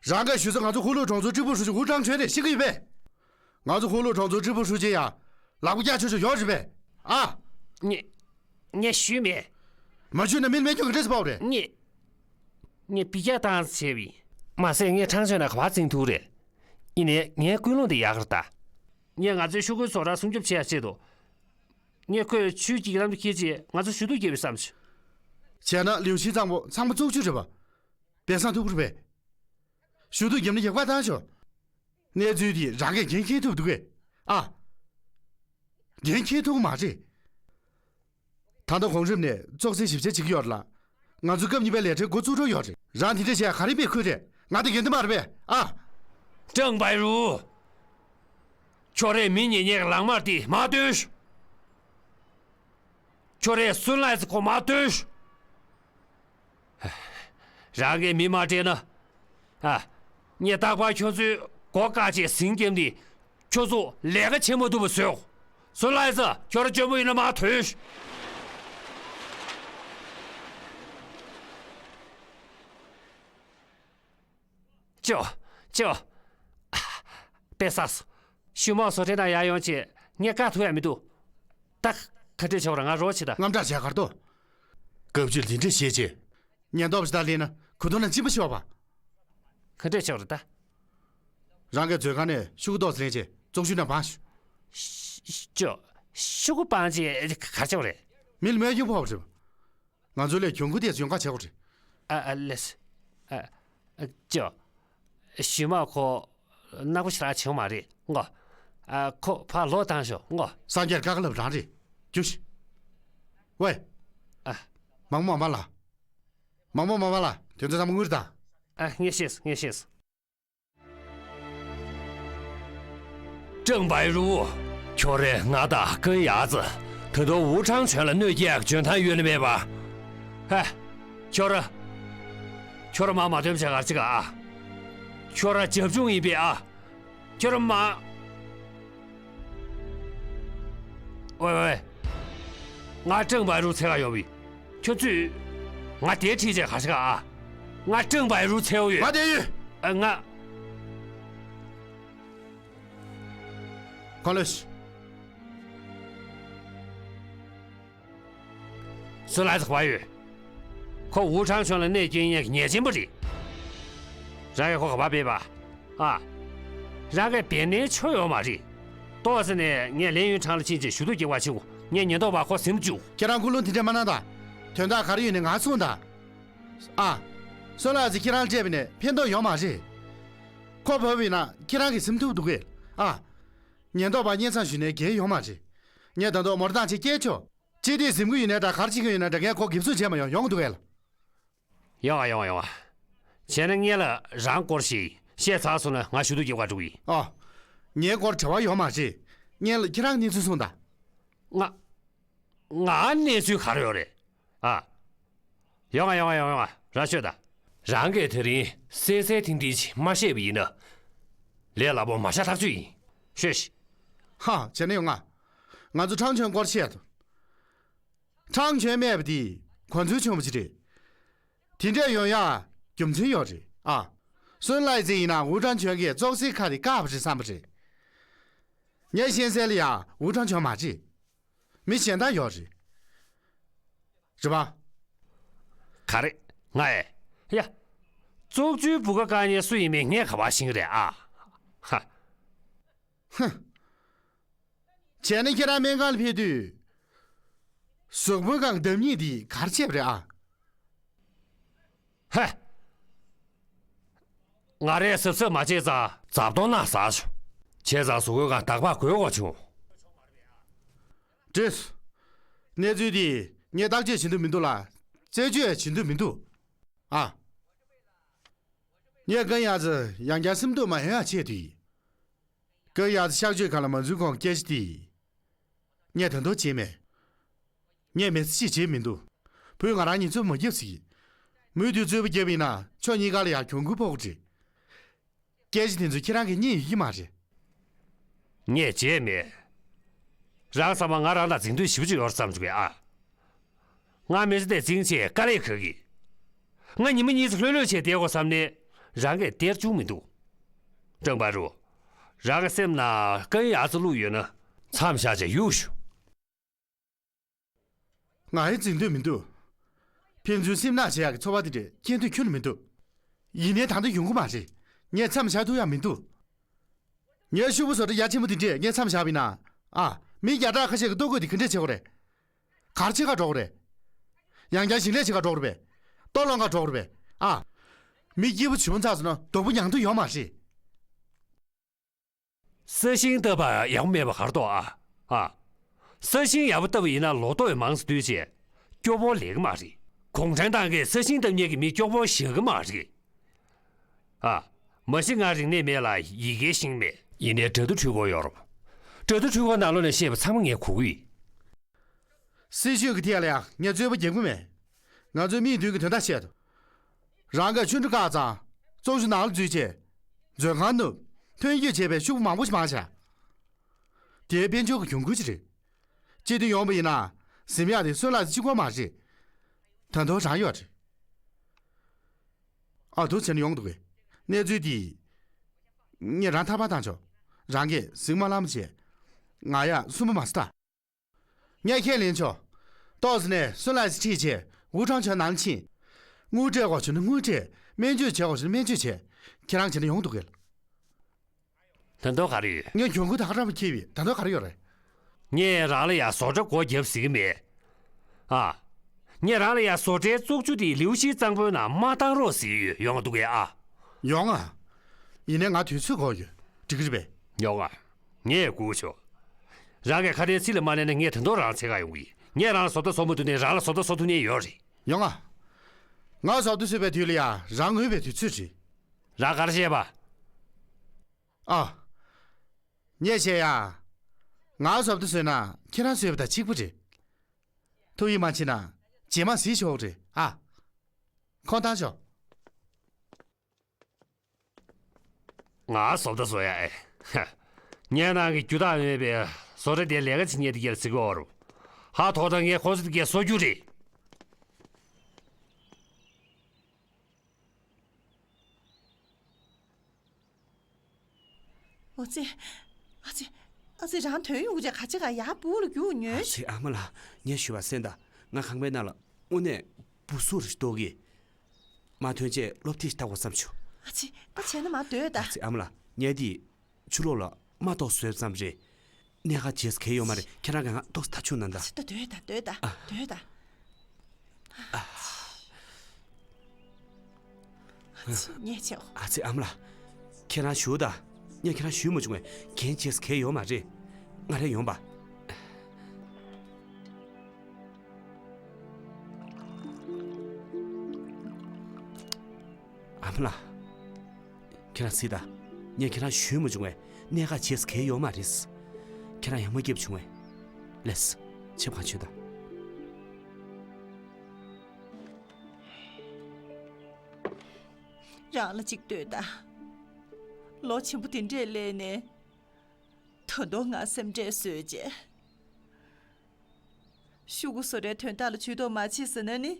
རང་གིས་ཞུ་ས་ང་ཚོ་ཧུ་ལུ་གྲོང་ཚོའི་ཀྲི་པུའུ་ཧྲུའུ་ཅི་ཧུའུ་ཁྲང་ཆོན་རེད་ཤེས་ཀྱི་ཡོད་པས། ང་ཚོ་ཧུ་ལུ་གྲོང་ཚོའི་ཀྲི་པུའུ་ཧྲུའུ་ཅི་ཡ་ལག་པ་རྒྱག་ཆོག་ཆོག་ཡོད་རེད་པས། ཨ། ངས། ངས་ཞུས་མེད། མ་ཞུས་ན་མི་ལ་རྨས་སྐྱོན་ག་འདྲས་སེ་ཕོག་རེད། ངས། ངས་འབུད་རྒྱག་བཏང་བྱས་པ་ཡིན། མ་ཟད་ངས་ཁྲང་ཆོན་ལ་ག་པར་འཛིང་ཐུབ་རེད། ཡིན་ནའི་ངའི་ཀུན་སློང་དེ་ཡག་གི་རེད་ད། ངས་ང་ཚོའི་ཤོག་གུའི་བཟོ་གྲྭ་སྲུང་སྐྱོབ་བྱེད་ཡ་ཆེད་དུ། ངས་ཁོས་ཆུའི་སྐྱིག་ལམ་དུ་འཁྱེར་རྗེས་ང་ཚོ་ཞུ་གཏུག་བརྒྱབ་པའི་བསམ་བྱུང་། བྱས་ན་ལིའུ་ཆིན་གཙང་པོ་ཚང་མ་བཙོག་ཆུ་རེད་པ། སྦས་གསང་ཐུབ་ཀྱི་རེད་པས། ཞུ་གཏུག་བརྒྱབ་ན་ཡག་པ་བཏང་ཤོག་གནས་ཚུལ་འདི་རང་གིས་འགན་འཁྱེར་ཐུབ་འདུག་གས། ཨ། འགན་འཁྱེར་ཐུབ་ཀྱི་མ་རེད། ད་ལྟ་གོང་རིམ་ནས་བཙོག་འཛིན་ཞིབ་བཤེར་བྱེད་ཀྱི་ཡོད་རེད་ལ། ང་ཚོ་སྐབས་གཉིས་པའི་ལས་གྲྭའི་འགོ་བཙུགས་འགྲོ་ཡོད་རེད། རང་དེ་འདྲ་བྱས་ག་རེ་འབད་ཁུལ་རེད། ང་དེ་འགན་འདི་མ་རེད་པས། ཨ། ཀྲང་པའེ་རུ། ཁྱོད་རས་མི་ཉེས་ཉེས་ཀྱི་ལག་དམར་དེ་མར་སྟོན་ཤོག་ཁྱོད་རས་སུན་ལའེ་ཙི་ཁོ་མར་སྟོན་ཤོག་རང་གིས་མི་མ་སྤྲད་ན། ཨ། ངས་རྟག་པར་ཁྱོད་ཚོའི་མགོ་བཀག་བྱས་ཟིང་སྐྱེམས་ཏེ། ཁྱོད་ཚོ་ལས་ཀ་བྱེད་མ་ཐུབ་པ་བཟོས། སུན་ལའེ་ཙི། ཁྱོད་རང་སྐྱོ་པོ་ཡིན་ན་མར་ཐོན་ཤོག་ཅོ། ཅོ། ཨ། དཔེ་བསགས་སོང་། ཞུ་མའོ་བཟོ་གྲྭའི་ནང་ཡར་ཡོང་བྱས་ངས་བཀག་ཐུབ་ཡ་མི་འདུག་ད་ག་འདྲས་བྱེད་དགོས་རེད། ང་རོགས་བྱེད་དང་། དངངས་སྐྲག་བྱས་ག་རེ་འདུག་སྐབས་བཅུ་འདི་འདྲས་བྱས་བྱས། ཉེན་རྟོག་པ་ཞིག་དང་ལེན་ན་གོ་ཐོས་ན་ཅི་མ་ཤེས་པ། ག་འདྲས་བྱེད་དགོས་རེད་ད། རང་གིས་མཛོད་ཁང་ནས་ཤོག་གུ་ཏོག་ཙམ་ལེན་བྱས་བཙོག་ཆུའི་ནང་སྦངས་ཤོག་ཅོ། ཤོག་གུ་སྦངས་བྱས་ག་རེ་བྱེད་དགོས་རེད། མི་ལ་རྨས་སྐྱོན་ཕོག་པ་རེད། ང་ཚོ་ལས་གྱོང་གུན་དེ་ཚོ་ཡོང་ཁ་བྱེད་དགོས་རེད། ཨ། ཨ། ལགས་སོ། ཨ། ཨ། ཅོ། ཞུ་མའོ་ཁོ་ནག་པོ་ཞེ་དྲག་བྱུང་མ་རེད་ངོ་། ཨ། ཁོ་ཕར་ལོག་བཏང་ཤོག་ངོ་། སངས་རྒྱས་བཀའ་སློབ་རང་རེད། རྒྱུགས་ཤིག་ཝེ། ཨ། མང་མོ་མ་ལ། མང་མོ་མ་མ་ལ། དེ་ཚོ་ཚང་མ་དངུལ་རེད་ད། ཨ། ངས་ཤེས་སོང་། ངས་ཤེས་སོང་། ཀྲང་པའེ་རུ། ཁྱོད་རས་ང་དང་ཀུན་ཡག་ཙི། ད་དུང་ཝུ་ཁྲང་ཆོན་ལ་གནོད་སྐྱེལ་ཡག་འཇོན་ཐང་ཡོད་ནི་མེད་པ། ཧེ། ཁྱོད་ར། ཁྱོད་ར་མར་མ་ཐོན་བྱས་ག་རེ་བྱེད་ག་ཨ། ཁྱོད་ར་རྒྱབ་ལྗོངས་ཡིན་པས་ཨ། ཁྱོད་ར་མ། ཝེ་ཝེ་ཝེ། ང་ཀྲང་པའེ་རུ་འཚོལ་ག་ཡོང་བ་ཡིན། ཁྱོད་ཚོས་ང་དེར་ཁྲིད་བྱས་ག་རེ་བྱེད་ག་ཨ། ང་ཀྲང་པའེ་རུ་འཚོལ་ཡོད། ང་བསྡད་ཡོད། ཨ། ང་། གོང་ལོས། སུན་ལའེ་ཙི་ག་པར་ཡོད། ཁོ་ཝུ་ཁྲང་ཆོན་ལ་གནོད་སྐྱེལ་མཁན་གྱི་ཉེས་ཅན་པ་རེད། རང་གིས་ཁོ་ག་པར་ཕེབས་པ། ཨ། རང་གིས་འབད་ནའི་ཆོ་ཡོད་མ་རེད། ཏོག་ཙམ་ནས་ངས་ལན་ཡུན་ཁྲང་ལ་ཕྱིན་བྱས་ཞུ་གཏུག་རྒྱག་པར་ཕྱིན་གོ། ངས་ཉེན་རྟོག་པ་ཁོ་ཟིན་བཅུག་ཁྱེད་རང་ཀུན་སློང་དེ་འདྲས་མ་གནང་དང་། དོན་དག་ག་རེ་ཡོད་ནའི་ང་གསུངས་དང་། ཨ། སུན་ལའེ་ཙི་ཁྱེད་རང་སྤྲད་པ་ནས་ཕན་ཐོགས་ཡོད་མ་རེད། ཁོ་བབས་པ་ཡིན་ན་ཁྱེད་རང་གིས་ཟིན་ཐུབ་འདུག་གས། ཨ། ཉེན་རྟོག་པ་སྙན་སེང་ཞུས་ནའི་འགན་ཡོད་མ་རེད། ངས་ད་དུང་མོ་ཊ་བཏང་བྱས་སྐྱེལ་ཆོག་ཅི་སྟེ་ཟིན་གྱི་ཡོད་ནའི་འདྲ། ག་རེ་བྱེད་ཀྱི་ཡོད་ནའི་འདྲ། ངས་ཁོ་འགེབས་སྲུང་བྱས་མ་ཡོང་། ཡོང་གི་འདུག་གས་ལགས། ཡོང་ང་། ཡོང་ང་། ཡོང་ང་། བྱས་ན་སྔོན་ལ་རང་སྐོར་ཞིག་བཤད་ཚར་སོང་ན་ང་ཞུ་གཏུག་རྒྱག་ག་འགྲོ་གི་ཡིན། ཨ། ངའི་སྐོར་བྲེལ་བ་ཡོད་མ་རེད། སྔོན་ལ་ཁྱེད་རང་གནས་ཚུལ་གསུངས་དང་། ང་། ང་གནས་ཚུལ་ག་རེ་ཡོད་རེད། ཨ། ཡོང་ང་། ཡོང་ང་། ཡོང་ང་། ཡོང་ང་། རང་ཤོད་དང་། རང་གིས་དེ་རིང་གསལ་གསལ་ཐིང་ཐིང་ཅིག་མ་བཤད་པ་ཡིན་ན། ལས་སླ་པོ་མ་བཞག་ཐག་ཆོད་ཡིན། ཤོད་ཤིག་ཧ། བྱས་ན་ཡོང་ང་། ང་ཚོ་ཁྲང་ཆོན་སྐོར་བཤད་དང་། ཁྲང་ཆོན་སྨྲས་པ་དེ་གོ་མཚོན་ཆེན་པོ་ཅིག་རེད། དེ་འདྲས་ཡོང་ཡ་རྒྱུ་མཚན་ཡོད་རེད་ཨ། སུན་ལའེ་ཙི་ཡིན་ན་ཝུ་ཁྲང་ཆོན་གྱིས་ཙོག་སེ་ཁ་དེ་བཀག་པ་རེད་བསམ་པ་རེད། ངས་ཤེས་གསལ་ལ་ཡ་ཝུ་ཁྲང་ཆོན་མ་རེད། མི་གཞན་དག་ཡོད་རེད། རེད་པ། ག་རེ། ང་ཨེ། ཡ། ཙོག་ཅུའི་བུ་ག་བཀག་མཁན་སུ་ཡིན་མིན་ངས་ག་པར་ཤེས་ཀྱི་རེད་ཨ། ཧ། ཧུ། བྱས་ན་ཁྱེད་རང་སྨན་ཁང་ལ་ཕེབས་དུས། གཟུགས་པོའི་སྒང་ལྡབ་གཉིས་འདི་ག་རེ་བྱས་པ་རེད་ཨ། ཧེ། ང་རས་གཟབ་གཟབ་མ་བྱས་ཙང་རྫབ་ཏོང་ནང་ཟགས་བྱུང་། བྱས་ཙང་གཟུགས་པོའི་སྒང་དག་པ་དགོས་དགོས་བྱུང་། འགྲིག་གནས་ཚུལ་འདི་ངས་བརྟག་དཔྱད་བྱེད་འདོད་མི་འདུག་ལ། རྩད་གཅོད་ཡང་བྱེད་འདོད་མི་འདུག་ཨ། ངས་ཀུན་ཡག་ཙི་ཡང་བསྐྱར་སེམས་སྡུག་མ་ཡོང་ཡག་ཆེད་དུ་ཡིན། ཀུན་ཡག་ཙི་གཤག་བཅོས་ཁང་ལ་མ་འཛུལ་གོང་སྐད་ཆ་དེ། ངས་ད་དུང་བརྗེད་མེད། ངས་མི་ཚེ་གཅིག་བརྗེད་མི་འདུག་བུས་ང་རང་ཉེས་འཛུགས་མ་བརྒྱབ་ཟེར་གྱི། མུ་མཐུད་རྩོད་པ་བརྒྱབ་པ་ཡིན་ན་ཕྱོགས་གཉིས་ཀ་ལ་ཡང་གྱོང་གུན་ཕོག་གི་རེད། སྐད་ཆ་དེ་ཚོ་ཁྱེད་རང་གིས་རྙེད་ཡོད་ཀྱི་མ་རེད། ངས་བརྗེད་མེད། རང་ཚང་མ་ང་རང་ལ་འཛིང་འདོད་ཞེ་པོ་ཅིག་ཡོད་བསམ་བྱུང་བས་ཨ། ང་མི་ཚེ་འདི་འཛིང་བྱས་དཀའ་ལས་ཁག་གི། ང་ཉི་མ་གཉིས་ཙམ་ལྷོད་ལྷོད་བྱས་བསྡད་དགོས་བསམ་ནས་རང་གིས་སྟེར་བཅུག་མི་འདུག་ཀྲང་པ་རུ། རང་གི་སེམས་ན་དཀའ་ཡི་ཨ་ཙི་བླུགས་ཡོད་ན་མཚམས་བཞག་བྱས་གཡུག་ཞུ། ང་ཡི་འཛིང་འདོད་མི་འདུག་ཕན་ཚུན་སེམས་ནག་བྱེད་ཡག་གི་ཚོར་བ་དེ་འདྲ་སྐྱེ་འདོད་ཁྱོན་ནས་མི་འདུག་ཡིན་ནའི་ད་ལྟ་ཡོང་གི་མ་རེད། ངས་མཚམས་བཞག་ཐུབ་ཡག་མི་འདུག་ངའི་ཤོག་བུ་བཟོ་གྲྭ་ཡ་ཆེན་པོ་དེ་འདྲས་ངས་མཚམས་བཞག་པ་ཡིན་ན། ཨ། མི་བརྒྱ་ཕྲག་ཁ་ཤས་ཀྱི་ལྟོ་གོས་དེ་ག་འདྲས་བྱེད་དགོས་རེད། གར་ཆེ་ག་འགྲོ་གི་རེད། ཡང་བསྐྱར་ཞིང་ལས་བྱེད་ག་འགྲོ་གི་རེད་པས། ལྟོ་སློང་ག་འགྲོ་གི་རེད་པས། ཨ། མི་སྐྱིད་པོ་བྱུང་ཚར་སོང་ན་སྡུག་པོ་མྱང་འདོད་ཡོད་མ་རེད། ས་ཞིང་བཏབ་པ་ཡག་པོ་མེད་པ་གར་གཏོགས་ཨ། ཨ། ས་ཞིང་ཡག་པོ་བཏབ་པ་ཡིན་ན་ལོ་ཏོག་ཡང་མང་ཙམ་ལྡུད་བྱས། སྐྱོ་པོ་ལེགས་མ་རེད། གུང་ཁྲན་ཏང་གིས་ས་ཞིང་བཏབ་མཁན་གྱི་མི་སྐྱོ་པོ་བཞག་གི་མ་རེད། ཨ། མ་གཞི་ང་རིག་གནས་མེད་ལ་ཡི་གེ་ཤེས་མེད། ཡིན་ནའི་འགྲན་བསྡུར་འཕྲུལ་འཁོར་ཡོད་རེད། འགྲན་བསྡུར་འཕྲུལ་འཁོར་ནང་ལོགས་ནས་བཤད་པ་ཚང་མ་ངས་གོ་གི་ཡིན། སྲིད་ཇུས་ཀྱི་ཐད་ལ་ཡང་ངས་རྩོད་པ་རྒྱག་གི་མེད། ང་ཚོའི་དམིགས་འདུན་གྱི་དོན་དག་བཤད་དོ། རང་གིས་ཆུ་འབྲུ་བཀག་ཙང་། བཙོག་ཆུ་ནང་ལ་འཛུལ་བྱས། མཛོད་ཁང་བསྣུབས། ཐོན་སྐྱེད་བྱས་པའི་ཤོག་བུ་མང་པོ་ཞིག་མང་བཞག་དེའི་དཔལ་འབྱོར་གྱི་གྱོང་གུན་ཅིག་རེད། སྤྱི་དོན་ཡོང་བ་ཡིན་ན། ཟིན་ཡག་དེ་སོན་ལ་གཅིག་པོ་མ་རེད། ད་དུང་རང་ཡོད་རེད། ཨ། འདུག་བྱས་ན་ཡོང་འདུག་གས། གནས་ཚུལ་འདི། ངས་རང་ཐར་པ་བཏང་ཆོག་རང་གིས་ཟིང་མ་ལངས་པ་བྱས། ང་ཡ་སུན་པོ་མ་ཟ་ད། ངས་ཁས་ལེན་ཆོག་ཏོག་ཙམ་ནས་སོན་ལ་ཁྲིད་བྱས་ཝུ་ཁྲང་ཆོས་ནང་ཕྱིན། དངུལ་སྤྲད་དགོས་བྱུང་ན་དངུལ་སྤྲད། སྨན་བཅོས་བྱེད་དགོས་བྱུང་ན་སྨན་བཅོས་བྱས། ཁྱེད་རང་བྱས་ན་ཡོང་འདུག་གས། ད་དུང་ག་རེ་ཡོད། ངས་གྱོང་གུན་ད་ག་རང་མ་འཁྱེར་བས། ད་དུང་ག་རེ་ཡོད་རེད། ངས་རང་ལ་ཡ་བཟོ་གྲྭ་སྒོ་བརྒྱབ་ཟེར་གྱི་མེད། ཨ། ངས་རང་ལ་ཡ་བཟོ་གྲྭའི་བཙོག་ཆུ་དེ་ལིའུ་ཤིའི་གཙང་པོའི་ནང་མ་བཏང་རོགས་ཟེར་གྱི་ཡོད། ཡོང་འདུག་གས་ཨ། ཡོང་ཨ། ཡིན་ནའི་ང་དུས་ཚོད་འགོར་ཡོད། འགྲིག་གི་རེད་པས། ཡོང་ཨ། ངས་སྒུག་ཆོག་རང་གིས་ཁ་དན་ཚིག་ལ་མ་གནས་ན་ངས་ད་དུང་རང་འཚོལ་ག་ཡོང་གི་ཡིན། ངས་རང་ལ་བཟོ་ལྟ་བཟོ་མ་ཐུབ་ནའི་རང་ལ་བཟོ་ལྟ་བཟོ་ཐུབ་མཁན་ཡོད་རེད། ཡོང་ཨ། ང་བཟོ་ལྟ་བཟོས་པའི་དུས་ལ་ཡ་རང་ངུས་པའི་དུས་ཚོད་རེད། རང་ག་རེ་བཤད་པ། ཨ། ངས་བཤད་ཡ། ང་བཟོ་ལྟ་བཟོས་ན་ཁྱེད་རང་བཟོས་པ་དང་གཅིག་པ་རེད། ཐུགས་ཡིད་མ་ཆེས་ན་རྗེས་མ་གཟིགས་ཆོག་རེད་ཨ། ཁོང་ཐང་ཤོག་ང་བཟོ་ལྟ་བཟོ་ཡ་ཨེ། ཧ། ངས་ནང་གི་རྒྱུ་དག་མེད་པའི་བཟོ་གྲྭ་དེ་ལས་ཀ་བྱེད་མཁན་དེ་གས་ལ་ཟེར་གི་ཡོད་རེད། ཧ་ཐོག་ད་ངས་ཁོང་ཚོ་དེ་གས་བཟོ་རྒྱུ་རེད། ཨ་ཙི། ཨ་ཙི། ཨ་ཙི། རང་ཐོན་ཡོང་རྗེས་ག་ཅི་ག་ཡར་སྦུག་ལ་རྒྱུག་ཉོལ་ཨ་ཤི། ཙི། ཨ་མ་ལགས། ངས་ཞུས་པ་གསན་དང་། ང་ཁང་པའི་ནང་ལ་དངོས་གནས་སྦུག་སུ་རུ་ཞིག་གཏོར་གི། མ་ཐོན་རྗེས་སློབ་ཐེངས་ཤིག་བལྟ་དགོས་བསམ་བྱུང་། ཨ་ཙི། ད་བྱས་ན་མར་སྡོད་ད། ཨ་ཙི། ཨ་མ་ལགས། ངས་འདི་ཆུ་ལོག་ལ་མ་གཏོགས་བཟོས་ཙམ་རེད། གནད་འགག་བྱས་ཁེལ་ཡོད་མ་རེད། ཁྱེད་རང་གིས་ང་ཏོག་ཙམ་ཐག་ཆོད་གནང་དང་། ད་སྡོད་ད། སྡོད་ད། ཨ། སྡོད་ད། ཨ་ཙི། ཉེས་ཆེ། ཨ་ཙི། ཨ་མ་ལགས། ཁྱེད་རང་བཞུགས་དང་། ངས་ཁྱེད་རང་ཞུས་མ་བྱུང་བས། གན་བྱས་ཁེལ་ཡོད་མ་རེད། སྔ་རེ་ཡོང་པ། ཨ་མ་ལགས། ཁྱེད་རང་གཟིགས་དང་། ངས་ཁྱེད་རང་ཞུས་མ་བྱུང་བས། གནད་འགག་བྱས་ཁེལ་ཡོད་མ་རེད། ཁྱེད་རང་ཡང་མ་སྐྱིད་པ་བྱུང་བས། ལགས་སོ། ཆེ་བ་གང་བྱོས་དང་། རང་ལ་གཅིག་ལྟོས་དང་། ལོ་ཆེན་པོ་དེ་འདྲས་སླེབས་ནས། ད་དུང་ང་སེམས་ཁྲལ་བཟོས་རྗེས། ཤོག་གུ་བཟོ་གྲྭའི་དོན་དག་ལ་ཇུས་གཏོགས་མ་བྱེད་ཟེར་ན་ནི་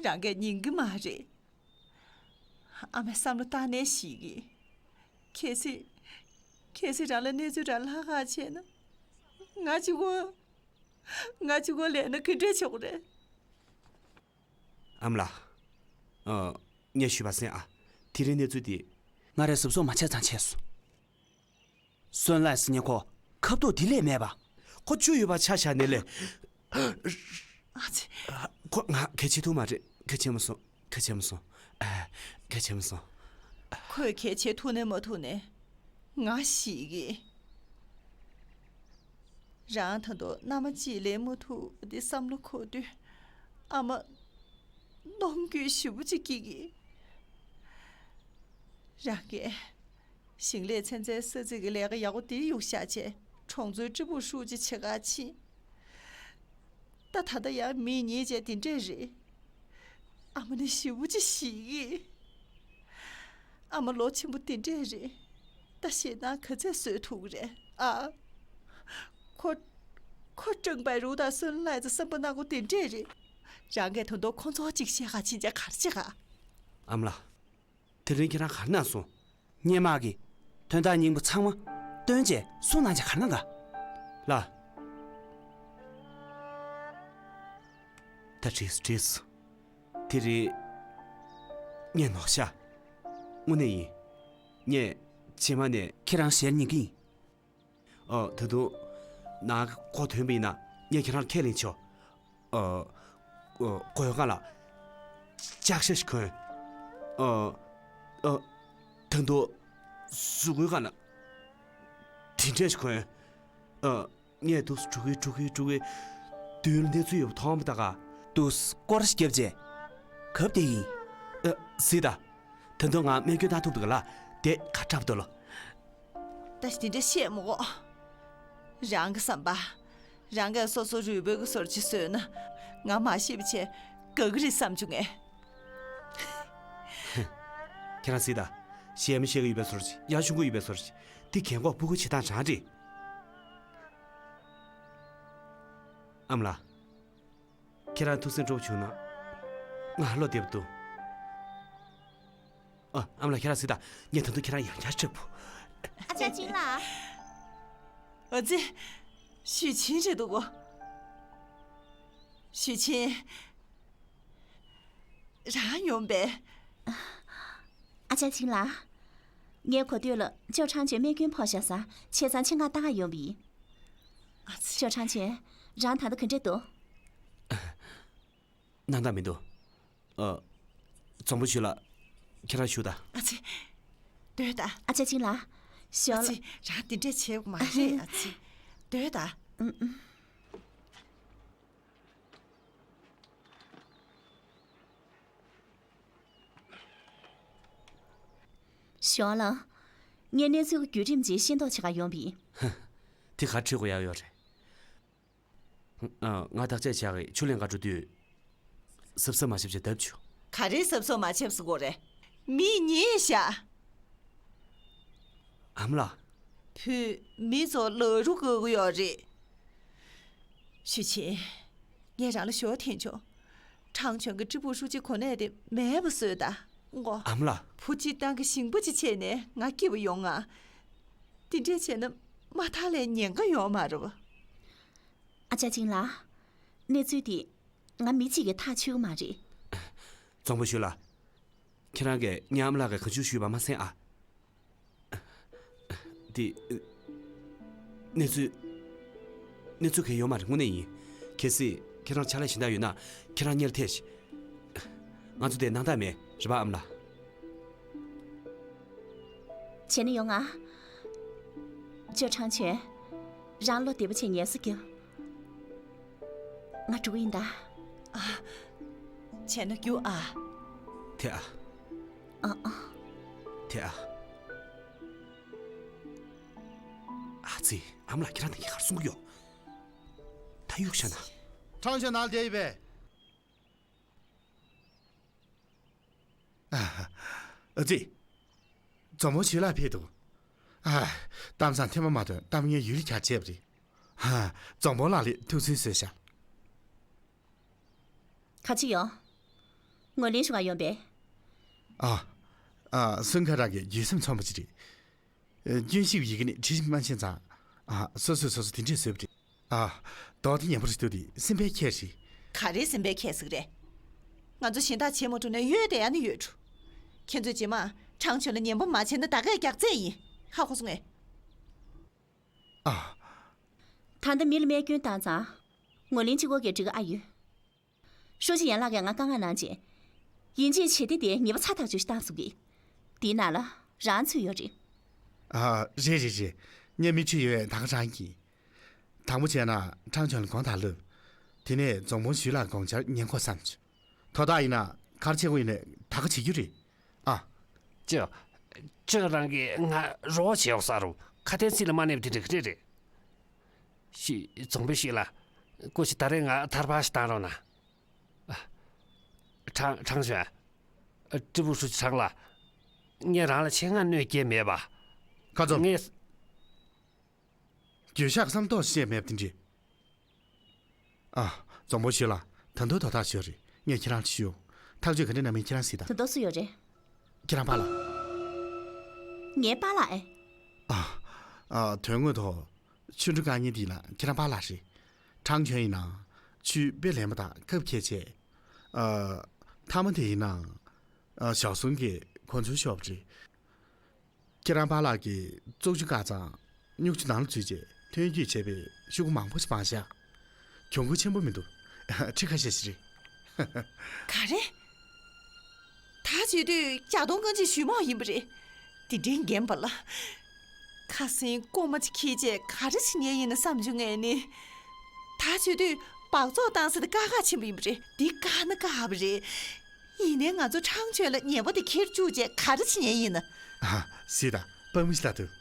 རང་གིས་ཉན་གི་མ་རེད། ཨ་མའི་བསམ་བློ་ཏག་ནས་ཞིག་གིས། གལ་སྲིད། གལ་སྲིད་རང་ལ་གནས་ཚུལ་རང་ལྷག་ཁག་བྱས་ན། ང་གཅིག་པོ། ང་གཅིག་པོ་ལས་ན་ག་འདྲས་ཆོག་རེད། ཨ་མ་ལགས། ཨ། ངས་ཞུས་པ་གསན་ཨ། དེ་རིང་གནས་ཚུལ་འདི། སྔ་རེ་གཟབ་གཟབ་མ་བྱས་ཙང་བྱས་སོང་། སོན་ལ་ཟེར་མཁན་ཁོ་ཁ་ཐུག་དེ་ལས་མེད་པ། ཁོ་བཅུ་ཡོད་པ་ཆ་བཞག་ནས་ལས། ཨ་ཙི། ཁོ་ང་གལ་ཆེ་ཐུག་མ་རེད། གལ་ཆེ་མ་སོང་། གལ་ཆེ་མ་སོང་། ཨ། གལ་ཆེ་མ་སོང་། ཁོས་གལ་ཆེ་ཐུག་ནས་མ་ཐུག་ནས་ང་ཤི་གི། རང་ད་དུང་མནའ་མ་གཅིག་ལེན་མ་ཐུབ་པ་དེ་བསམ་བློ་འཁོར་དུས་ཨ་མ་གནོང་འགྱོད་ཞེ་པོ་ཅིག་སྐྱེ་གི། རང་གིས་ཞིང་ལས་ཚན་རྩལ་ས་ཚིགས་ཀྱི་ལས་ཀ་ཡག་པོ་དེ་གཡུགས་བཞག་བྱས་གྲོང་ཚོའི་ཀྲི་པུའུ་ཧྲུའུ་ཅི་བྱེད་ག་ཕྱིན། ད་ད་ལྟ་ཡང་མི་གཉིས་བྱས་དེ་འདྲས་རེད། ཨ་མ་ནི་ཞེ་པོ་ཅིག་ཞིག་གིས། ཨ་མ་ལོ་ཆེན་པོ་དེ་འདྲས་རེད། ད་ཞེད་སྣང་ག་ཚད་བཟོད་ཐུབ་ཀྱི་རེད་ཨ། ཁོ། ཁོ་སྤྲང་པའི་རུ་དང་སོན་ལྷ་ཚོ་བསམ་པ་ནག་པོ་དེ་འདྲས་རེད། རང་གིས་ད་དུང་ཁོ་ཚོ་གཅིག་བཤད་ག་ཕྱིན་ཆད་ག་རེ་བྱེད་ག་ཨ་མ་ལགས། དེ་རིང་ཁྱེད་རང་ག་རེ་གནང་སོང་། སྔོན་མ་གི་དོན་དག་སྙིང་པོ་ཚང་མ་བཏོན་བྱས་གསུང་གནང་བྱས་ག་རེ་གནང་ག་ལགས། ད་བྲིས་སོ་བྲིས་སོ། དེ་རིང་ངས་ནོར་ཤག་དངོས་གནས་ཡིན། ངས་རྗེས་མ་ནས་ཁྱེད་རང་ཞལ་ཉན་གི་ཡིན། ཨ། ད་དུང་ནང་གོ་ཐོན་པ་ཡིན་ན་ངས་ཁྱེད་རང་ལ་ཁས་ལེན་ཆོག་ཨ། ཨ། མགོ་སྒང་ལ་ལྕགས་ཞྭ་ཞིག་གོན། ཨ། ཨ། ད་དུང་གཟུགས་པོའི་སྒང་ལ་དེ་འདྲས་ཞིག་གོན། ཨ། ངས་དུས་སུ་འགྲོ་གི་འགྲོ་གི་འགྲོ་གི་མདུན་ལ་གནས་ཚུལ་ཡོད་པ་མཐོང་བ་ད་ག་དུས་སུ་སྐོར་ར་ཞིག་བརྒྱབ་རྗེས་གབ་བསྡད་ཡིན། ཨ། གཟིགས་དང་། ད་དུང་ང་རྨས་སྐྱོན་བཏང་ཐུབ་འདུག་ག་ལགས། དེ་ག་འདྲ་པོ་འདུག་ལགས། ད་ཞིག་དེ་འདྲ་བཤད་མི་དགོས། རང་གི་བསམ་པ། རང་གིས་སོ་སོ་རུས་སྦལ་གྱི་བཟོ་འདྲ་ཅིག་བཟོས་ན་ང་མ་ཤི་བ་བྱས་དགའ་གི་རེད་བསམ་བྱུང་ངས། ཁྱེད་རང་གཟིགས་དང་། གཞས་མི་ཤེས་ཀྱི་ཡོད་པའི་བཟོ་འདྲ་ཅིག་ཡར་ཤོང་གི་ཡོད་པའི་བཟོ་འདྲ་ཅིག་དེ་རྒན་གོག་སྤུ་གུ་བྱེད་སྟངས་རང་རེད། ཨ་མ་ལགས། ཁྱེད་རང་ཐུགས་སེམས་སྤྲོ་པོ་བྱུང་ན། ང་བློ་བདེ་པོ་འདུག་ཨ། ཨ་མ་ལགས་ཁྱེད་རང་གཟིགས་དང་། ངས་ད་དུང་ཁྱེད་རང་ཡང་བསྐྱར་འཕྲད་པོ། ཨ་ཅག་ཅིང་ལགས། ཨ་ཙི། ཞུས་ཆིན་རེད་འདུག་གོ། ཞུས་ཆིན། རང་ཡོང་པས། ཨ་ཅག་ཅིང་ལགས། ངའི་གོ་ཐོས་ལ་ཅོ་ཁྲང་ཆོན་རྨས་སྐྱོན་ཕོག་བཞག་ས་བྱས་ཙང་ཆེད་མངགས་ལྟ་ག་ཡོང་པ་ཡིན། ཨ་ཙི། ཅོ་ཁྲང་ཆོན། རང་ད་ལྟ་ག་འདྲས་འདུག་སྣང་དག་མི་འདུག་ཨ། རྫོང་དཔོན་ཞུས་ལགས། ཁྱེད་རང་བཞུགས་དང་། ཨ་ཙི། སྡོད་དང་། ཨ་ཅག་ཅིང་ལགས། ཞོགས་ལ། ཨ་ཙི། རང་དེ་འདྲས་བྱེད་དགོས་མ་རེད། ཨ་ཙི། སྡོད་དང་། ཨུམ་ཨུམ། ཞོགས་ལ། ངས་གནས་ཚུལ་གྱི་བརྒྱུད་རིམ་ཅིག་ཤེས་རྟོགས་བྱེད་ག་ཡོང་པ་ཡིན། ཧ། དེ་ག་འདྲས་དགོས་ཡག་ཡོད་རེད། ཨ། ང་བརྟག་དཔྱད་བྱ་གི་ཆུ་ལེན་ག་འགྲོ་དུས། གཟབ་གཟབ་མ་བྱས་བྱས་བརྡབ་བྱུང་། ག་རེ་གཟབ་གཟབ་མ་བྱས་ཟེར་གོ་རེད། མིས་ཉན་ཤག་ཨ་མ་ལགས། བུས་མི་ཚོ་ལག་རུ་བཀོལ་གི་ཡོད་རེད། ཞུས་ཆིན། ངས་རང་ལ་ཞོ་འཐེན་ཆོག་ཁྲང་ཆོན་གྱི་ཀྲི་པུའུ་ཧྲུའུ་ཅི་གོ་གནས་དེ་མེད་པ་བཟོས་དང་ངོ་། ཨ་མ་ལགས། བུ་སྤྱིར་བཏང་གི་ཞིང་པ་ཅིག་བྱས་ནས་ང་སྐྱིད་པ་ཡོང་ང་། དེ་འདྲས་བྱས་ན་མ་མཐའ་ལ་ཉེན་ཁ་ཡོང་མ་རེད་པ། ཨ་ཅག་ཅིང་ལགས། གནས་ཚུལ་འདི་ང་མི་གཅིག་གིས་ཐག་ཆོད་ཀྱི་མ་རེད། རྫོང་དཔོན་ཞུས་ལགས། ཁྱེད་རང་གིས་ངའི་ཨ་མ་ལགས་ཀྱིས་གང་བྱུང་ཞུས་པ་མ་གསན་ཨ། འདི། གནས་ཚུལ། གནས་ཚུལ་གང་ཡོད་མ་རེད། དངོས་གནས་ཡིན། གལ་སྲིད་ཁྱེད་རང་ཕྱག་ལས་གཞན་དག་ཡོད་ན་ཁྱེད་རང་སྔོན་ལ་ཐད་ཤིག་ང་ཚོ་དེ་སྣང་དག་མེད་རེད་པ་ཨ་མ་ལགས། བྱས་ན་ཡོང་ང་། ཅོ་ཁྲང་ཆོན། རང་བློ་བདེ་པོ་བྱས་ངལ་གསོ་རྒྱོབ། ང་འགྲོ་གི་ཡིན་ད། ཨ། བྱས་ན་རྒྱུགས་ཨ། དེ་ཨ། ཨ་ཨ། དེ་ཨ། ཨ་ཙི། ཨ་མ་ལགས་ཁྱེད་རང་དེ་ག་རེ་གསུང་གི་ཡོད། ད་གཡུག་བཞག་ན། ཁྲང་ཆོན་ནང་ལ་བསྡད་ཡོད་པས། ཨ་ཙི། རྫོང་དཔོན་ཞུས་ལགས་ཕེབས་འདུག་ཨ། གཏམ་བཟང་ཐེངས་མ་མ་ཐོན་གཏམ་ངན་ཡུལ་ལ་གྱར་བྱས་པ་རེད། ཨ། རྫོང་དཔོན་ལགས་ལ་ཐུགས་བརྩེ་གསོལ་ཤག་ག་ཅི་ཡོད། ངོས་ལེན་ཞུ་ག་ཡོང་པས། ཨ། ཨ། སུན་ཁ་རང་གི་ཡིད་སེམས་མཚོན་པ་ཅིག་རེད། ཨ། སྐྱོན་ཞིབ་ཡི་གེ་ནས་བྲིས་མ་ཤེས་ཙང་། ཨ། སོ་སོས་སོ་སོ་དེ་འདྲས་བཟོས་པ་རེད། ཨ། མདོག་དེ་ཉན་པོ་རེད་འདུག་དེ་སེམས་པས་ཁྱེར་རེད། ག་རེ་སེམས་པས་ཁྱེར་ཟིག་རེད། ང་ཚོ་གཞན་དག་བྱེད་མ་ཐུབ་ན་གཡོལ་བསྡད་ཡ་ནི་ཡོད་འགྲོ། ཁྱེད་ཚོས་རྗེས་མ་ཁྲང་ཆོན་ལ་ཉན་པོ་མ་བྱས་ན་ད་གས་རྒྱག་རྩིས་ཡིན། ཧ་གོ་སོང་ངས། ཨ། ད་ལྟ་མི་ལ་རྨས་སྐྱོན་བཏང་ཙང་། ངོས་ལེན་གཅིག་པོ་གིས་འགྲིག་གི་ཨ་ཡོད། ཧྲུའུ་ཅི་ཡན་ལགས་ཀྱིས་ང་དཀའ་ངལ་གནང་རྗེས། ཡིན་གཅིག་བྱས་ཏེ་དེ་ཉེས་པ་ཚ་ཐག་ཆོད་ཞིག་བཏང་སོང་གི། དེའི་ནང་ལ་རང་ཚུད་ཡོད་རེད། ཨ། རེད་རེད་རེད། ངས་མིག་ཆུ་ཡོད་ད་ག་རང་གི། དང་པོ་བྱས་ན་ཁྲང་ཆོན་ལ་དགོངས་དག་ལབ། དེ་ནས་རྫོང་དཔོན་ཞུས་ལགས་དགོངས་འཆར་ཉན་དགོས་བསམ་བྱུང་། དོ་བདག་ཡིན་ན་ག་རེ་བྱེད་དགོས་ཡིན་ནའི་ད་ག་བྱེད་རྒྱུ་རེད། ཨ། ཅོ། ཅོ་རང་གིས་ང་རོགས་བྱེད་ཡོང་ས་རུ་ཁ་དན་ཚིག་ལ་མ་གནས་པ་དེ་འདྲ་གི་རེད་རེད། ཞི། རྫོང་དཔོན་ཞུས་ལགས། སྐུ་མཁྱེན་ད་རེས་ང་ཐར་པ་ཞིག་བཏང་རོགས་གནང་། ཨ། ཁྲང་ཁྲང་ཞོན། ཀྲི་པུའུ་ཧྲུའུ་ཅི་ཁྲང་ལགས། ངས་རང་ལ་ཆེད་མངགས་གནོད་སྐྱེལ་མེད་པ། ཁ་ཚོམ། ངས། འགྱོད་བཤགས་བསམ་རྟོགས་བཤད་མེད་པ་དེ་འདྲས། ཨ། རྫོང་དཔོན་ཞུས་ལགས། ད་དུང་དོ་ཐག་ཆོད་རེད། ངས་ཁྱེད་རང་ལ་ཞུ། ཐག་གཅོད་ག་འདྲ་གནང་མིན་ཁྱེད་རང་གཟིགས་དང་། ད་དུང་སུ་ཡོད་རེད། ཁྱེད་རང་པཱ་ལགས། ངའི་པཱ་ལགས་ཨེ། ཨ། ཨ། དོན་དངོས་ཐོག་ཆུ་འབྲུག་དཀར་ཉིན་འདི་ལ་ཁྱེད་རང་པཱ་ལགས་རེད། ཁྲང་ཆོན་ཡིན་ན་ཆུ་དཔེ་ལེན་པ་དང་སྐབས་འཁེལ་བྱས། ཨ། ཐ་མ་དེ་ཡིན་ན། ཨ། ཞའོ་སུང་གིས་གོ་མཚོན་ཤོར་བ་རེད། ཁྱེད་རང་པཱ་ལགས་ཀྱིས་བཙོག་ཆུ་བཀག་ཙང་སྨྱུག་ཆུ་ནང་ལ་འཛུལ་རྗེས་ཐོན་སྐྱེད་བྱས་པའི་ཤོག་གུ་མང་པོ་ཞིག་སྤངས་བཞག་གྱོང་གུན་ཆེན་པོ་མི་འདུག་ཁྲི་ཁ་ཤས་ཤིག་རེད། ག་རེ། ད་བྱེད་དུས་བྱ་གཏོང་རྐང་རྗེས་ཞུས་མོ་ཡིན་པ་རེད། དེ་འདྲའི་རྒན་པ་ལ། ཁ་སེང་ལྐོག་མ་ཅིག་ཁྱེར་བྱས་ག་རེ་བྱེད་ཉན་ཡིན་ན་བསམ་བྱུང་ངས་ནི། ད་བྱེད་དུས་སྦག་བཙོག་བཏང་ས་དེ་དཀའ་ཁག་ཆེན་པོ་ཡིན་པ་རེད། འདི་དཀའ་ན་དཀའ་བ་རེད། ཡིན་ནའི་ང་ཚོ་ཁྲང་ཆོན་ལ་ཉེས་པ་དེ་འཁྱེར་བཅུག་བྱས་ག་རེ་བྱེད་ཉན་ཡིན་ན། ཨ། སྲིད་ད་དཔང་མི་ཤི་ད་དུ།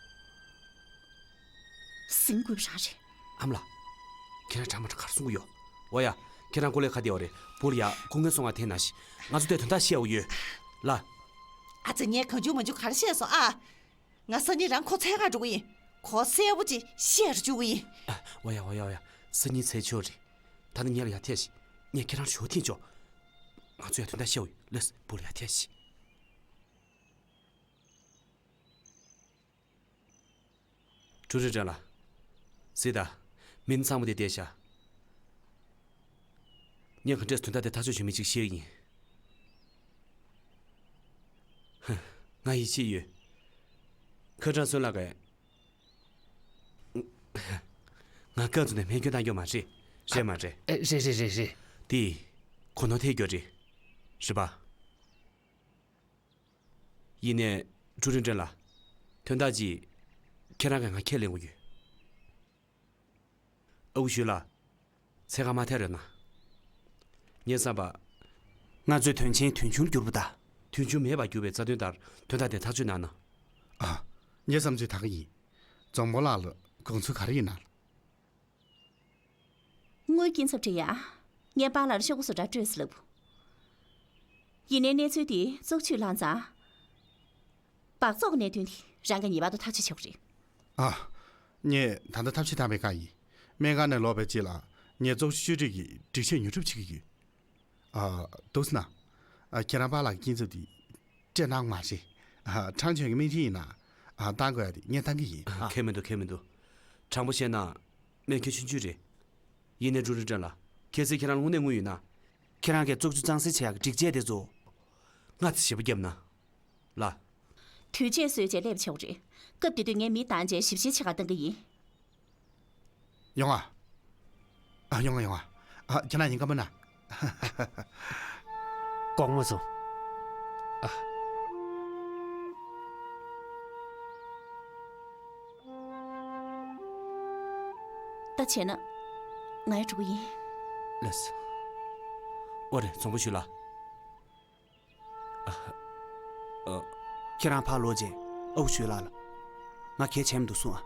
ཟིང་དགོས་པ་རང་རེད། ཨ་མ་ལགས། ཁྱེད་རང་ཁྲ་མ་ཁྲ་གར་སོང་གི་ཡོད། འོ་ཡ། ཁྱེད་རང་ཀོ་ལེ་ཁ་བདེ་བ་རེད། བུ་ལ་ཡ་སྐུ་ངལ་སོང་ང་འཐེན་ན་ཤི། ང་ཚོ་དེ་དོན་དག་བཤད་འོ་ཡོད། ལ། ཨ་ཙི་ངས་གང་བྱུང་མ་བྱུང་ག་རེ་བཤད་སོང་ཨ། ང་སང་ཉིན་རང་ཁོ་འཚོལ་གར་འགྲོ་གི་ཡིན། ཁོ་གསལ་པོ་ཅིག་བཤད་རུ་འཇུག་གི་ཡིན། ཨ། འོ་ཡ་འོ་ཡ་འོ་ཡ། སང་ཉིན་འཚོལ་ཆོག་རེད། ད་ནི་ངེད་ལ་ཡ་ཐད་ཤིག་ངས་ཁྱེད་རང་ཞོ་འཐེན་ཆོག་ང་ཚོ་ཡ་དོན་དག་བཤད་འོ་ཡོད། ལས་བུ་ལ་ཡ་ཐད་ཤིག་ཀྲུའུ་རིན་ཀྲེན་ལགས། གཟིགས་དང་། མི་ཚང་མ་དེ་བསྡད་ཤག་ངས་ག་འདྲས་དོན་དག་དེ་ཐག་གཅོད་བྱེད་མིན་ཅིག་ཤེས་ཀྱི་ཡིན། ཧ། ང་ཡིད་ཆེས་ཡོད། ཁ་ཁྲང་བསོད་ལགས་ཀྱིས། ང་སྐབས་དེ་ནས་སྨན་སྐྱོན་བཏང་རྒྱུ་མ་རེད། རེད་མ་རེད། ཨེ། རེད་རེད་རེད་རེད། དེ། གོ་ནོར་ཐེབས་རྒྱུ་རེད། རེད་པ། ཡིན་ནའི། ཀྲུའུ་རིན་ཀྲེན་ལགས། དོན་དག་ཅིག་ཁྱེད་རང་གིས་ང་ཁས་ལེན་དགོས་ཡོད། ཨ་ཁུ་ཞུས་ལགས། འཚོལ་གར་མ་ཐད་རོགས་གནང་། ངས་བསམ་པ། ང་ཚོའི་དོན་ཆེན་དོན་ཆུང་གྱུར་པ་དང་། དོན་ཆུང་མེད་པར་གྱུར་པའི་རྩ་དོན་ལྟར་དོན་དག་དེ་ཐག་གཅོད་གནང་ན། ཨ། ངའི་བསམ་ཚུལ་ད་ག་ཡིན། རྫོང་དཔོན་ལགས་ལ་དགོངས་ཚུལ་ག་རེ་ཡིན་ན། དངུལ་སྐྱིན་ཚབ་ཁྲིད་ཡ། ངས་པཱ་ལགས་ལ་ཤོག་གུ་བཟོ་གྲྭར་སྤྲོད་ཟེར་ལབ། ཡིན་ནའི་གནས་ཚུལ་དེ་བཙོག་ཆུས་བླངས་ཙང་། སྦག་བཙོག་གི་གནད་དོན་དེ་རང་གིས་ངེས་པར་དུ་ཐག་གཅོད་བྱེད་དགོས་རེད། ཨ། ངས་ད་ལྟ་ཐབས་ཤེས་བཏང་བའི་བཀའ་ཡིན། སྨན་ཁང་ནས་ལོག་པའི་རྗེས་ལ་ངས་བཙོག་ཆུ་བཅོས་སྒྲིག་གི་སྒྲིག་ཆས་ཉོ་སྒྲུབ་བྱེད་ཀྱི་ཡོད། ཨ། འདུག་སེ་ན། ཨ། ཁྱེད་རང་པཱ་ལགས་ཀྱི་སྐྱིན་ཚབ་དེ་སྤྲད་གནང་མ་རེད། ཨ། ཁྲང་ཆོན་གྱི་སྨན་ཁྲིད་ཡིན་ན། ཨ། བཏང་དགོས་ཡ་དེ་ངས་བཏང་གི་ཡིན། ཨ། ཁྱད་མི་འདུག་ཁྱད་མི་འདུག་དྲང་པོ་བཤད་ན། སྨན་ཁྱོན་ཆུང་ཆུང་རེད། ཡིན་ནའི་ཀྲུའུ་རིན་ཀྲེན་ལགས། གལ་སྲིད་ཁྱེད་རང་ལ་དངོས་གནས་དངུལ་ཡོད་ན། ཁྱེད་རང་གིས་བཙོག་ཆུ་གཙང་སེལ་བྱེད་ཡག་གི་སྒྲིག་ཆས་དེ་ཚོ་སྔ་ཙམ་ཞེ་པོ་བརྒྱབ་ན། ལ། དུས་ཆད་བཟོས་བྱས་སླེབས་ཆོག་རེད། སྐབས་དེ་དུས་ངས་མི་བཏང་བྱས་ཞིབ་བཤེར་བྱེད་གར་བཏང་གི་ཡིན། ཡོང་ཨ། ཨ། ཡོང་ཨ་ཡོང་ཨ། ཨ། ཁྱེད་རང་ཉིན་གང་པོ་ན། ལྐོག་མ་སོང་། ཨ། ད་བྱས་ན། ང་ཡང་འགྲོ་གི་ཡིན། ལགས་སོ། ཨོ་རེད། རྫོང་དཔོན་ཞུས་ལགས། ཨ། ཨ། ཁྱེད་རང་ཕར་ལོག་རྗེས་ཨ་ཁུ་ཞུས་ལགས་ལ། ང་གལ་ཆེན་པོ་འདུག་གསུང་ཨ།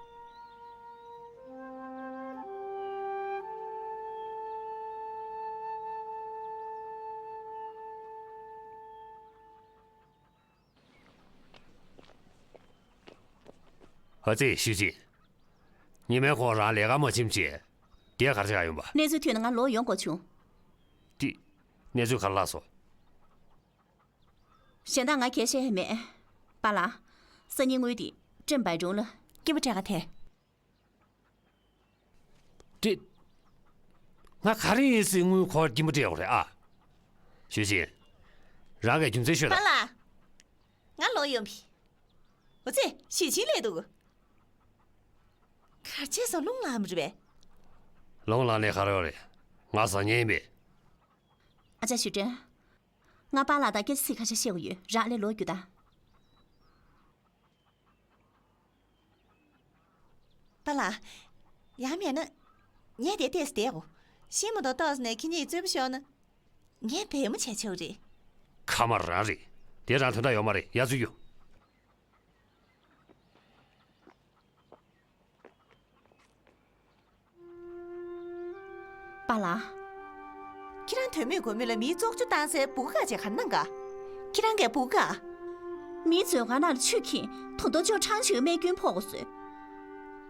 ཨ་ཙི། ཞུས་ཅིན། ཉི་མའི་ཁོང་རང་ལས་ཀ་མ་ཕྱིན་བྱས། དེ་གར་ཆགས་ཡོང་པ། གནས་ཚུལ་ཐོས་ན་ང་ལོག་ཡོང་དགོས་བྱུང་། ཏི། གནས་ཚུལ་ག་རེ་ལྷག་སོང་། གཞན་དག་ང་གལ་བཤད་ཡ་མེད། པཱ་ལགས། སང་ཉིན་དངུལ་དེ་ཀྲེན་པའེ་ཀྲུང་ལ་སྐྱིན་པ་སྤྲད་ག་ཐད། ཏི། ང་ག་རེ་ཡིན་སྲིད་དངུལ་ཁོར་སྐྱིན་པ་སྤྲད་དགོས་རེད་ཨ། ཞུས་ཅིན། རང་གིས་རྒྱུ་མཚན་ཤོད་དང་། པཱ་ལགས། ང་ལོག་ཡོང་བི། འོ་ཙི། ཞུས་ཅིན་སླེབས་འདུག་ག་རེ་བྱས་སོང་། རླུང་ལངས་པ་རེད་པས། རླུང་ལངས་ནས་ག་རེ་ཡོད་རེད། ང་ཟ་ཉན་ཡིན་པས། ཨ་ཅག་ཞུ་ཀྲེན། ང་པཱ་ལགས་དང་སྐད་ཆ་ཚིག་ཁ་ཤས་བཤད་དགོས་ཡོད། རང་ལས་ལོག་རྒྱུགས་དང་། པཱ་ལགས། ཡང་མེད་ན། ངས་དེ་ལྟས་སུ་བསྡད་གོ། ཤི་མ་གཏོགས་ཏོག་ཙམ་ནས་ཁྱེད་གཉིས་རྩོད་པ་ཤོར་ན། ངས་བེམ་མོ་བྱས་ཆོག་རེད། ཁ་མ་རང་རེད། དེ་རང་དོན་དག་ཡོད་མ་རེད། ཡར་ཚུར་རྒྱུགས། པཱ་ལགས། ཁྱེད་རང་དོན་མེད་དགོས་མེད་ལ་མིའི་བཙོག་ཆུ་བཏང་སའི་སྦུག་ག་བཀག་བྱས་ག་རེ་གནང་ག། ཁྱེད་རང་གིས་སྦུག་ག། མིའི་མཛོད་ཁང་ནང་ལ་ཆུ་འཁྱེར། ད་དུང་ཅོ་ཁྲང་ཆུའི་རྨས་སྐྱོན་ཕོག་གོ་བཟོས།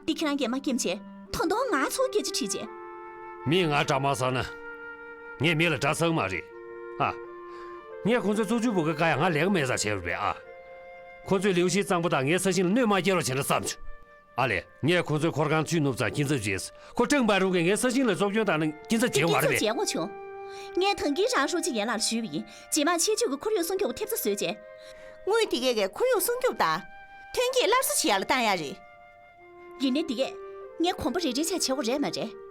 འདི་ཁྱེད་རང་གིས་མ་སྐྱེམས་བྱས། ད་དུང་ང་ཚོར་སྐད་ཆ་དྲིས་བྱས། མིས་ང་དགྲ་མ་བཟང་ན། ངས་མི་ལ་དགྲ་བཟང་མ་རེད། ཨ། ངས་ཁོ་ཚོའི་བཙོག་ཆུའི་བུ་ག་བཀག་ཡ་ང་ལས་ཀ་མེད་ཙང་བྱས་པ་རེད་ཨ། ཁོ་ཚོས་ལིའུ་ཤིའི་གཙང་པོ་དང་ངའི་ས་ཞིང་ལ་གནོད་མ་སྐྱེལ་རོགས་བྱས་ན་བསམ་བྱུང་། ཨ་ལས། ངས་ཁོ་ཚོའི་འཁོར་ཁང་བཅུད་ནུབ་ཙང་སྐྱིན་ཚབ་བྱས། ཁོ་ཀྲང་པའེ་རུང་གིས་ངའི་ས་ཞིང་ལ་བཙོག་སྐྱོན་བཏང་ན་སྐྱིན་ཚབ་འཇལ་དགོས་རེད་པས། སྐྱིན་ཚབ་འཇལ་དགོས་བྱུང་། ངས་ཐང་ཀིན་རང་ཧྲུའུ་ཅི་ཡན་ལགས་ལ་ཞུས་པ་ཡིན། རྗེས་མ་ཆེད་སྤྱོད་ཀྱི་ཁོར་ཡུག་སྲུང་སྐྱོབ་ཐེབས་རྩ་བཟོས་རྗེས། དངུལ་དེ་གས་ཀྱི་ཁོར་ཡུག་སྲུང་སྐྱོབ་དང་། ཐོན་སྐྱེད་སླར་གསོ་བྱེད་ཡག་ལ་བཏང་ཡག་རེད། ཡིན་ནའི་དེ་གས་ངས་གོམ་པ་རེ་རེ་བྱས་བྱེད་དགོས་རེད་མ་རེད།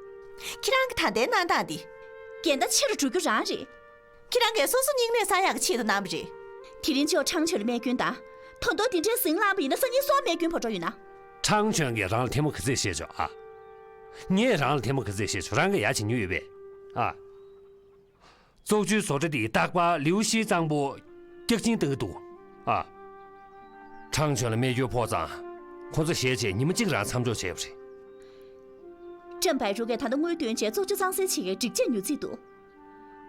ཁྱེད་རང་གི་ད་ལྟའི་གནང་སྟངས་འདི། འགལ་ཟླ་ཆེ་རུ་འགྲོ་རྒྱུ་རང་རེད། ཁྱེད་རང་གིས་སོ་སོ་སྙིང་ནད་སངས་ཡག་གི་ཆེད་དུ་གནང་བ་རེད། དེ་རིང་ཅོག་ཁྲང་ཆོས་ལ་རྨས་སྐྱོན་དང་། ད་དུང་དེ་འདྲའི་ཟིང་ལངས་པ་ཡིན་ན་སང་ཉིན་སོགས་རྨས་སྐྱོན་ཕོག་འགྲོ་ཡོད་ན། ཁྲང་ཆོན་གྱིས་རང་ལ་ཐལ་མོ་ག་ཚད་བཤད་ཆོག་ཨ། ངས་རང་ལ་ཐལ་མོ་ག་ཚད་བཤད་ཆོག་རང་གིས་ཡ་བྱེད་མྱོང་ཡོད་པས། ཨ། བཙོག་ཆུའི་བཟོ་གྲྭ་དེས་རྟག་པར་ལིའུ་ཤིའི་གཙང་པོ་རྒྱག་ཆིངས་བཏང་གི་འདུག་ཨ། ཁྲང་ཆོན་ལ་རྨས་སྐྱོན་ཕོག་ཙང་། ཁོ་ཚོ་ཞལ་བྱས་ཉི་མ་གཅིག་རང་མཚམས་འཇོག་བྱས་པ་རེད། ཀྲང་པའེ་རུ་གས་ད་ལྟ་དངུལ་བཏོན་བྱས་བཙོག་ཆུ་གཙང་སེལ་བྱེད་ཡའི་སྒྲིག་ཆས་ཉོ་རྩིས་འདུག་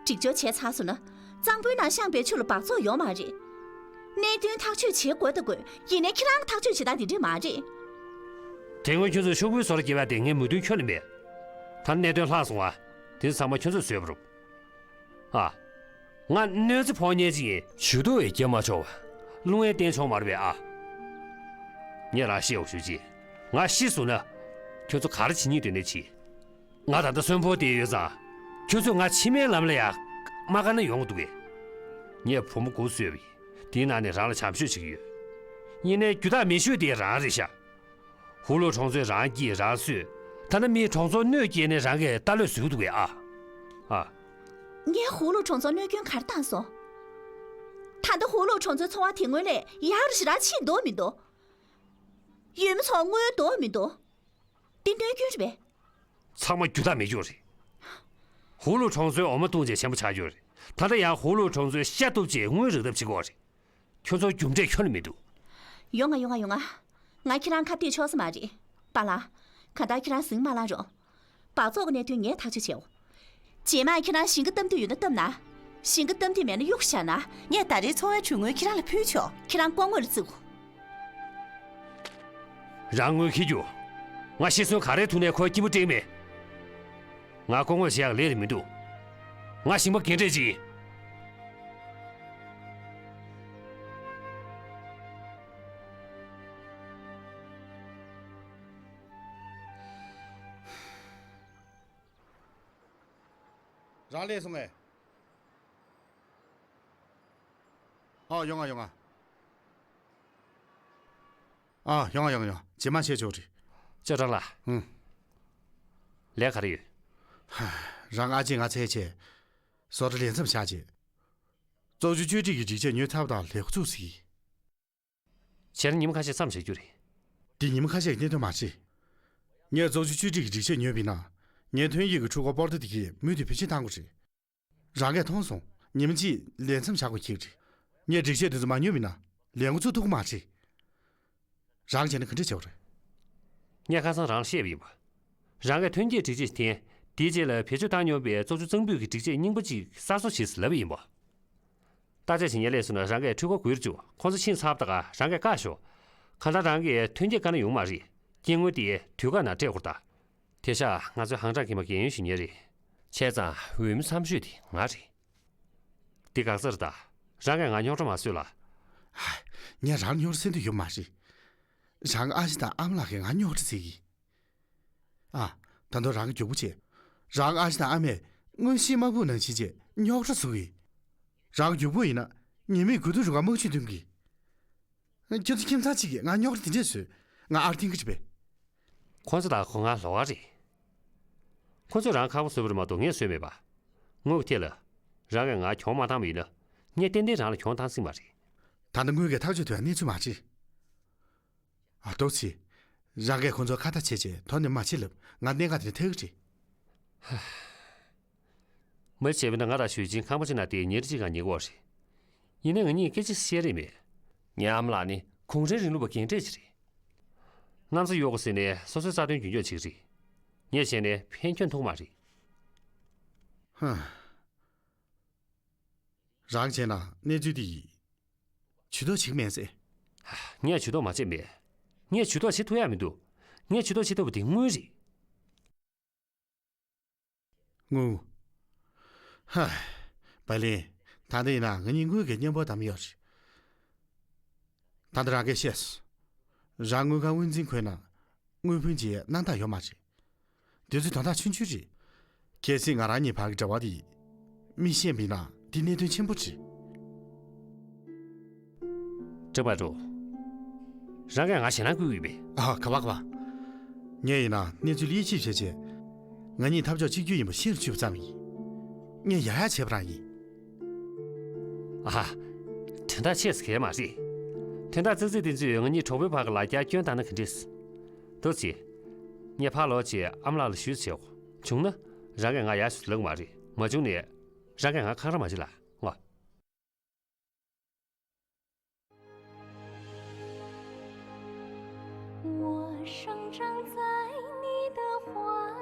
སྒྲིག་སྦྱོར་བྱས་ཚར་སོང་ན། གཙང་པོའི་ནང་བཤངས་པའི་ཆུ་ལ་འབག་བཙོག་ཡོང་མ་རེད། གནད་དོན་ཐག་གཅོད་བྱེད་དགོས་ད་དགོས། ཡིན་ནའི་ཁྱེད་རང་གི་ཐག་གཅོད་བྱེད་སྟངས་དེ་འདྲ་མ་རེད། དེ་སྔོན་ཁྱོད་ཚོས་ཤོག་བུའི་ཟོར་རྒྱབ་ཡ་དེ་ངས་མོས་མཐུན་ཁྱོན་ནས་མེད། ད་གནད་དོན་ལྷག་སོང་བ། དེ་ཚང་མ་ཁྱོད་ཚོས་བཟོས་པ་རེད། ཨ། ང་གནོད་འཚེ་ཕོག་མཁན་ཅིག་ཡིན། ཇུས་གཏོགས་ཡང་བརྒྱབ་མ་ཆོག་པ། རླུང་ཡང་བསྟན་ཆོག་མ་རེད་པས་ཨ། ངས་རང་བཤད་འོ་ཞུ་ཅིག་ང་ཤི་སོང་ན། ཁྱོད་ཚོ་ག་རེ་བྱེད་སྙིང་འདོད་ནའི་བྱེད། ང་ད་ལྟ་གསོན་པོ་བསྡད་ཡོད་ཙང་། ཁྱོད་ཚོས་ང་འཆི་མེད་ལམ་ལ་ཡ། མ་བཀག་ན་ཡོང་གི་འདུག་གས། ངས་བུ་མོ་དགུ་གསོས་པ་ཡིན། དེའི་ནང་ནས་རང་ལ་བྱམས་ཤོས་བྱེད་ཀྱི་ཡོད། ཡིན་ནའི་རྒྱུ་དག་མེད་ཤོས་དེ་རང་རེད་ཤག་ཧུ་ལུ་གྲོང་ཚོས་རང་སྐྱིད་རང་གསོས། ད་ནི་མིས་གྲོང་ཚོར་གནོད་སྐྱེལ་ནས་རང་གིས་རྟ་ལོས་བཟོས་འདུག་གས་ཨ། ཨ། ངས་ཧུ་ལུ་གྲོང་ཚོར་གནོད་སྐྱོན་ག་རེ་བཏང་སོང་། ད་ལྟ་ཧུ་ལུ་གྲོང་ཚོའི་འཚོ་བ་དེ་སྔོན་ལས་ཡག་རུ་ཞེ་དྲག་ཕྱིན་འདུག་མི་འདུག་ཡུལ་མི་ཚོར་དངུལ་འདུག་མི་འདུག་དེ་གནོད་སྐྱོན་རེད་པས། ཚང་མ་རྒྱུ་དག་མེད་རྒྱུ་རེད། ཧུ་ལུ་གྲོང་ཚོའི་འོ་མ་བཏུང་བྱས་ཆེན་པོ་ཆགས་རྒྱུ་རེད། ད་ལྟ་ཡང་ཧུ་ལུ་གྲོང་ཚོའི་ཤ་གཏུབ་བྱས་དངུལ་རག་ཐབས་བྱེད་དགོས་རེད། ཁྱོད་ཚོར་རྒྱུ་འབྲས་ཁྱོན་ནས་མི་འདུག་ཡོང་ང་ཡོང་ང་ཡོང་ང་། ང་ཁྱེད་རང་ཁ་གཏད་ཆོག་ས་མ་རེད། པཱ་ལགས། གང་ལྟར་ཁྱེད་རང་ཟིང་མ་ལངས་རོགས། འབག་བཙོག་གི་གནད་དོན་ངས་ཐག་གཅོད་བྱེད་འོ། རྗེས་མ་ཁྱེད་རང་ཞིང་ཁ་བཏབ་འདོད་ཡོད་ན་བཏབ་ན། ཞིང་ཁ་བཏབ་འདོད་མེད་ན་གཡུག་བཞག་ན། ངས་ད་རེས་འཚོ་བའི་གྲོན་དངུལ་ཁྱེད་རང་ལ་ཕུལ་ཆོག་ཁྱེད་རང་ལྐོག་དངུལ་ལ་བརྩི་གོ། རང་དངུལ་འཁྱེར་རྒྱུ། ང་ཤི་གསོན་ག་རེའི་ཐོག་ནས་ཁོའི་སྐྱིད་པོ་སྤྲད་མེད། ང་ལྐོག་དངུལ་བྱེད་ཡག་ལས་རེད་མི་འདུག་ང་ཞིང་པ་རྒན་གྲས་ཅིག་ཡིན། རང་སླེབས་སོང་ངས། ཨ་ཡོང་ང་ཡོང་ང་། ཨ་ཡོང་ང་ཡོང་ང་ཡོང་། རྗེས་མ་བཤད་ཆོག་རེད། ཅོ་ཀྲང་ལགས། ཨང་། ལས་ག་རེ་ཡོད། ཧ། རང་ཨ་ཅེ་ང་འཚོལ་བྱས། བཟོ་གྲྭ་ལས་མཚམས་བཞག་རྗེས། བཙོག་ཆུ་བཅོས་སྒྲིག་གི་སྒྲིག་ཆས་ཉོས་ཚར་བ་དང་ལས་འགོ་ཚུགས་ཟིན། བྱས་ན་ཉི་མ་ཁ་ཤས་མཚམས་བཞག་རྒྱུ་རེད། འདི་ཉི་མ་ཁ་ཤས་ཀྱི་གནད་དོན་མ་རེད། ངས་བཙོག་ཆུ་བཅོས་སྒྲིག་གི་སྒྲིག་ཆས་ཉོས་པ་ཡིན་ན། ངའི་ཐོན་སྐྱེད་ཀྱི་འཕྲུལ་འཁོར་པོར་ཏོ་དེ་གས་མུ་མཐུད་བེད་སྤྱོད་གཏང་དགོས་རེད། རང་གིས་མཐོང་སོང་། ཉི་མ་གཅིག་ལས་མཚམས་བཞག་དགོས་ཁེལ་རེད། ངས་སྒྲིག་ཆས་དེ་ཚོ་མ་ཉོས་པ་ཡིན་ན་ལས་འགོ་ཚུགས་ཐུབ་ཀྱི་མ་རེད། རང་བྱས་ན་ག་འདྲ་བྱེད་པ་རེད། ངས་ཁ་སང་རང་ལ་བཤད་པ་ཡིན་པ། རང་གིས་ཐོན་སྐྱེད་སྒྲིག་ཆས་ཤིག་འཐེན། དེའི་རྗེས་ལ་བེད་སྤྱོད་བཏང་མྱོང་པའི་བཙོག་ཆུ་གཙང་སྤུས་ཀྱི་སྒྲིག་ཆས་རྙིང་པ་གཅིག་གསར་བཟོ་བྱེད་ཟེར་ལབ་པ་ཡིན་པ། བརྟག་དཔྱད་བྱེད་མཁན་སླེབས་སོང་ན་རང་གིས་འཕྲུལ་འཁོར་སྒུལ་བཅུག་ཁོང་ཚོ་ཕྱིན་ཚར་བ་དང་རང་གིས་བཀག་ཤོག་གང་ལྟར་རང་གིས་ཐོན་སྐྱེད་བཀག་ན་ཡོང་མ་རེད། སྐྱེ་དངོས་དེ་དུས་བཀག་ནང་སྤྲད་དགོས་རེད་ད། དེ་ཤག་ང་ཚོའི་ཧང་ཀྲང་གི་མ་རྒན་ཡོལ་ཞུ་མཁན་རེད། བྱས་ཙང་འོས་མི་མཚམས་གཅོད་དེ་ང་རེད། འདི་འགག་རྩ་རེད་ད། རང་གིས་ང་རྙོག་དྲ་མ་བཟོས་ལ། ཧ། ངས་རང་རྙོག་དྲ་བཟོ་འདོད་ཡོད་མ་རེད། རང་ཨ་ཞེ་དང་ཨ་མ་ལགས་ཀྱིས་ང་རྙོག་དྲ་བཟོ་གི། ཨ། ད་དུང་རང་གི་རྒྱུག་པོ་བྱས། རང་ཨ་ཞེ་དང་ཨ་མས་དངོས་གཞིའི་དམག་དཔུང་ནང་ཕྱིན་རྗེས་རྙོག་དྲ་བཟོ་གི། རང་གི་རྒྱུག་པོ་ཡིན་ན་ཉི་མའི་དགུ་ཐུག་རུ་ཁག་དམག་ཇུས་འདོན་གི། ཁྱོད་ཚོ་ཁྱིམ་ཚང་གཅིག་གིས་ང་རྙོག་དྲ་དེ་འདྲས་བཟོས། ང་ཨར་འཐེན་གི་རེད་པས། ཁོ་ཚོ་དང་ཁོ་ང་ལོགས་ཀ་རེད། ཁོ་ཚོས་རང་ཁག་པོ་བཟོས་པ་རེད་མ་གཏོགས་ངས་བཟོས་མེད་པ། དངུལ་གྱི་ཐད་ལ། རང་གིས་ང་གྱོང་མ་བཏང་བ་ཡིན་ན། ངས་ཏན་ཏན་རང་ལ་གྱོང་བཏང་སྲིད་མ་རེད། ད་ལྟ་དངུལ་གྱིས་ཐག་གཅོད་ཐུབ་ཡ་གནས་ཚུལ་མ་རེད། ཨ། ཏོག་ཙི། རང་གིས་ཁོ་ཚོར་ཁ་བརྡ་བྱས་རྗེས་དོ་ནན་མ་བྱེད་ལབ་ང་གནད་འགག་དེ་ནས་ཐར་གི་རེད། མ་བྱས་པ་ན་ང་དང་ཞུས་ཅིན་ཁང་པ་གཅིག་ནང་བསྡད་ཉིན་རེ་གཅིག་གང་ཉལ་གི་ཡོད་རེད། ཡིན་ནའི་ང་གཉིས་སྐད་ཆ་བཤད་རེས་མེད། ངའི་ཨ་མ་ལགས་ནི་གུང་ཁྲན་རིང་ལུགས་པ་རྒན་གྲས་ཅིག་རེད། གནམ་ས་གཡོ་དགོས་ཟེར་ནས་སོ་སོའི་རྩ་དོན་རྒྱུན་འཁྱོངས་བྱེད་ཀྱི་རེད། ངས་བྱས་ནས་ཕན་ཁྱོན་ཐུག་མ་རེད། ཧ། རང་བྱས་ན་གནས་ཚུལ་འདི་ཡིས་ཇུས་གཏོགས་བྱེད་ཀྱི་མེད་ཟེར། ངས་ཇུས་གཏོགས་མ་བྱས་མེད། ངས་ཇུས་གཏོགས་བྱེད་ཐུབ་ཡག་མི་འདུག་ངས་ཇུས་གཏོགས་བྱེད་ཐུབ་པ་དེ་དངུལ་རེད། དངུལ། ཧ། བའི་ལིན། ད་ལྟ་ཡིན་ན་ང་གཉིས་དངུལ་གྱི་མཉམ་པོ་བསྡམས་ཡོད་རེད། ད་ལྟ་རང་གིས་ཤེས་སོང་། རང་དངུལ་ཁང་དབུ་འཛིན་ཁོའི་ནང་དངུལ་བུན་གྱི་གནང་སྟངས་ཡོད་མ་རེད། དེ་ཚོ་དོན་དག་ཆུང་ཆུང་རེད། གལ་སྲིད་ང་རང་གཉིས་བར་གྱི་འབྲེལ་བ་དེ་མི་ཤེས་པ་ཡིན་ན་དེ་གནད་དོན་ཆེན་པོ་རེད། ཀྲང་པ་ཀྲུའུ། རང་གིས་ང་ཞེད་སྣང་སྐུལ་གྱི་ཡོད་པས། ཨ། ག་པར་ག་པར། ངས་ཡིན་ན་གནས་ཚུལ་དབྱེ་ཞིབ་བྱས་རྗེས། ང་གཉིས་འཐབ་ཕྱོགས་གཅིག་གྱུར་ཡིན་པ་ཤེས་རུ་ཆུད་པ་ཙམ་ཡིན། ངས་ཡག་ཡག་བྱས་པ་རང་ཡིན། ཨ། དོན་དག་ཆེ་ས་གང་ཡང་མ་རེད། དོན་དག་ཙག་ཙིག་དེ་ཚོས་ང་གཉིས་གྲོགས་པོའི་བར་གྱི་ལ་རྒྱ་སྐྱོན་བཏང་ན་ག་འདྲས། ཐུགས་རྗེ་ཆེ། ངས་ཕར་ལོག་བྱས་ཨ་མ་ལགས་ལ་ཞུས་བྱེད་དགོས། བྱུང་ན་རང་གིས་ང་ཡག་ཤོས་ལབ་མ་རེད། མ་བྱུང་ན་རང་གིས་ང་ཁག་ར་མ་བྱེད་ལ།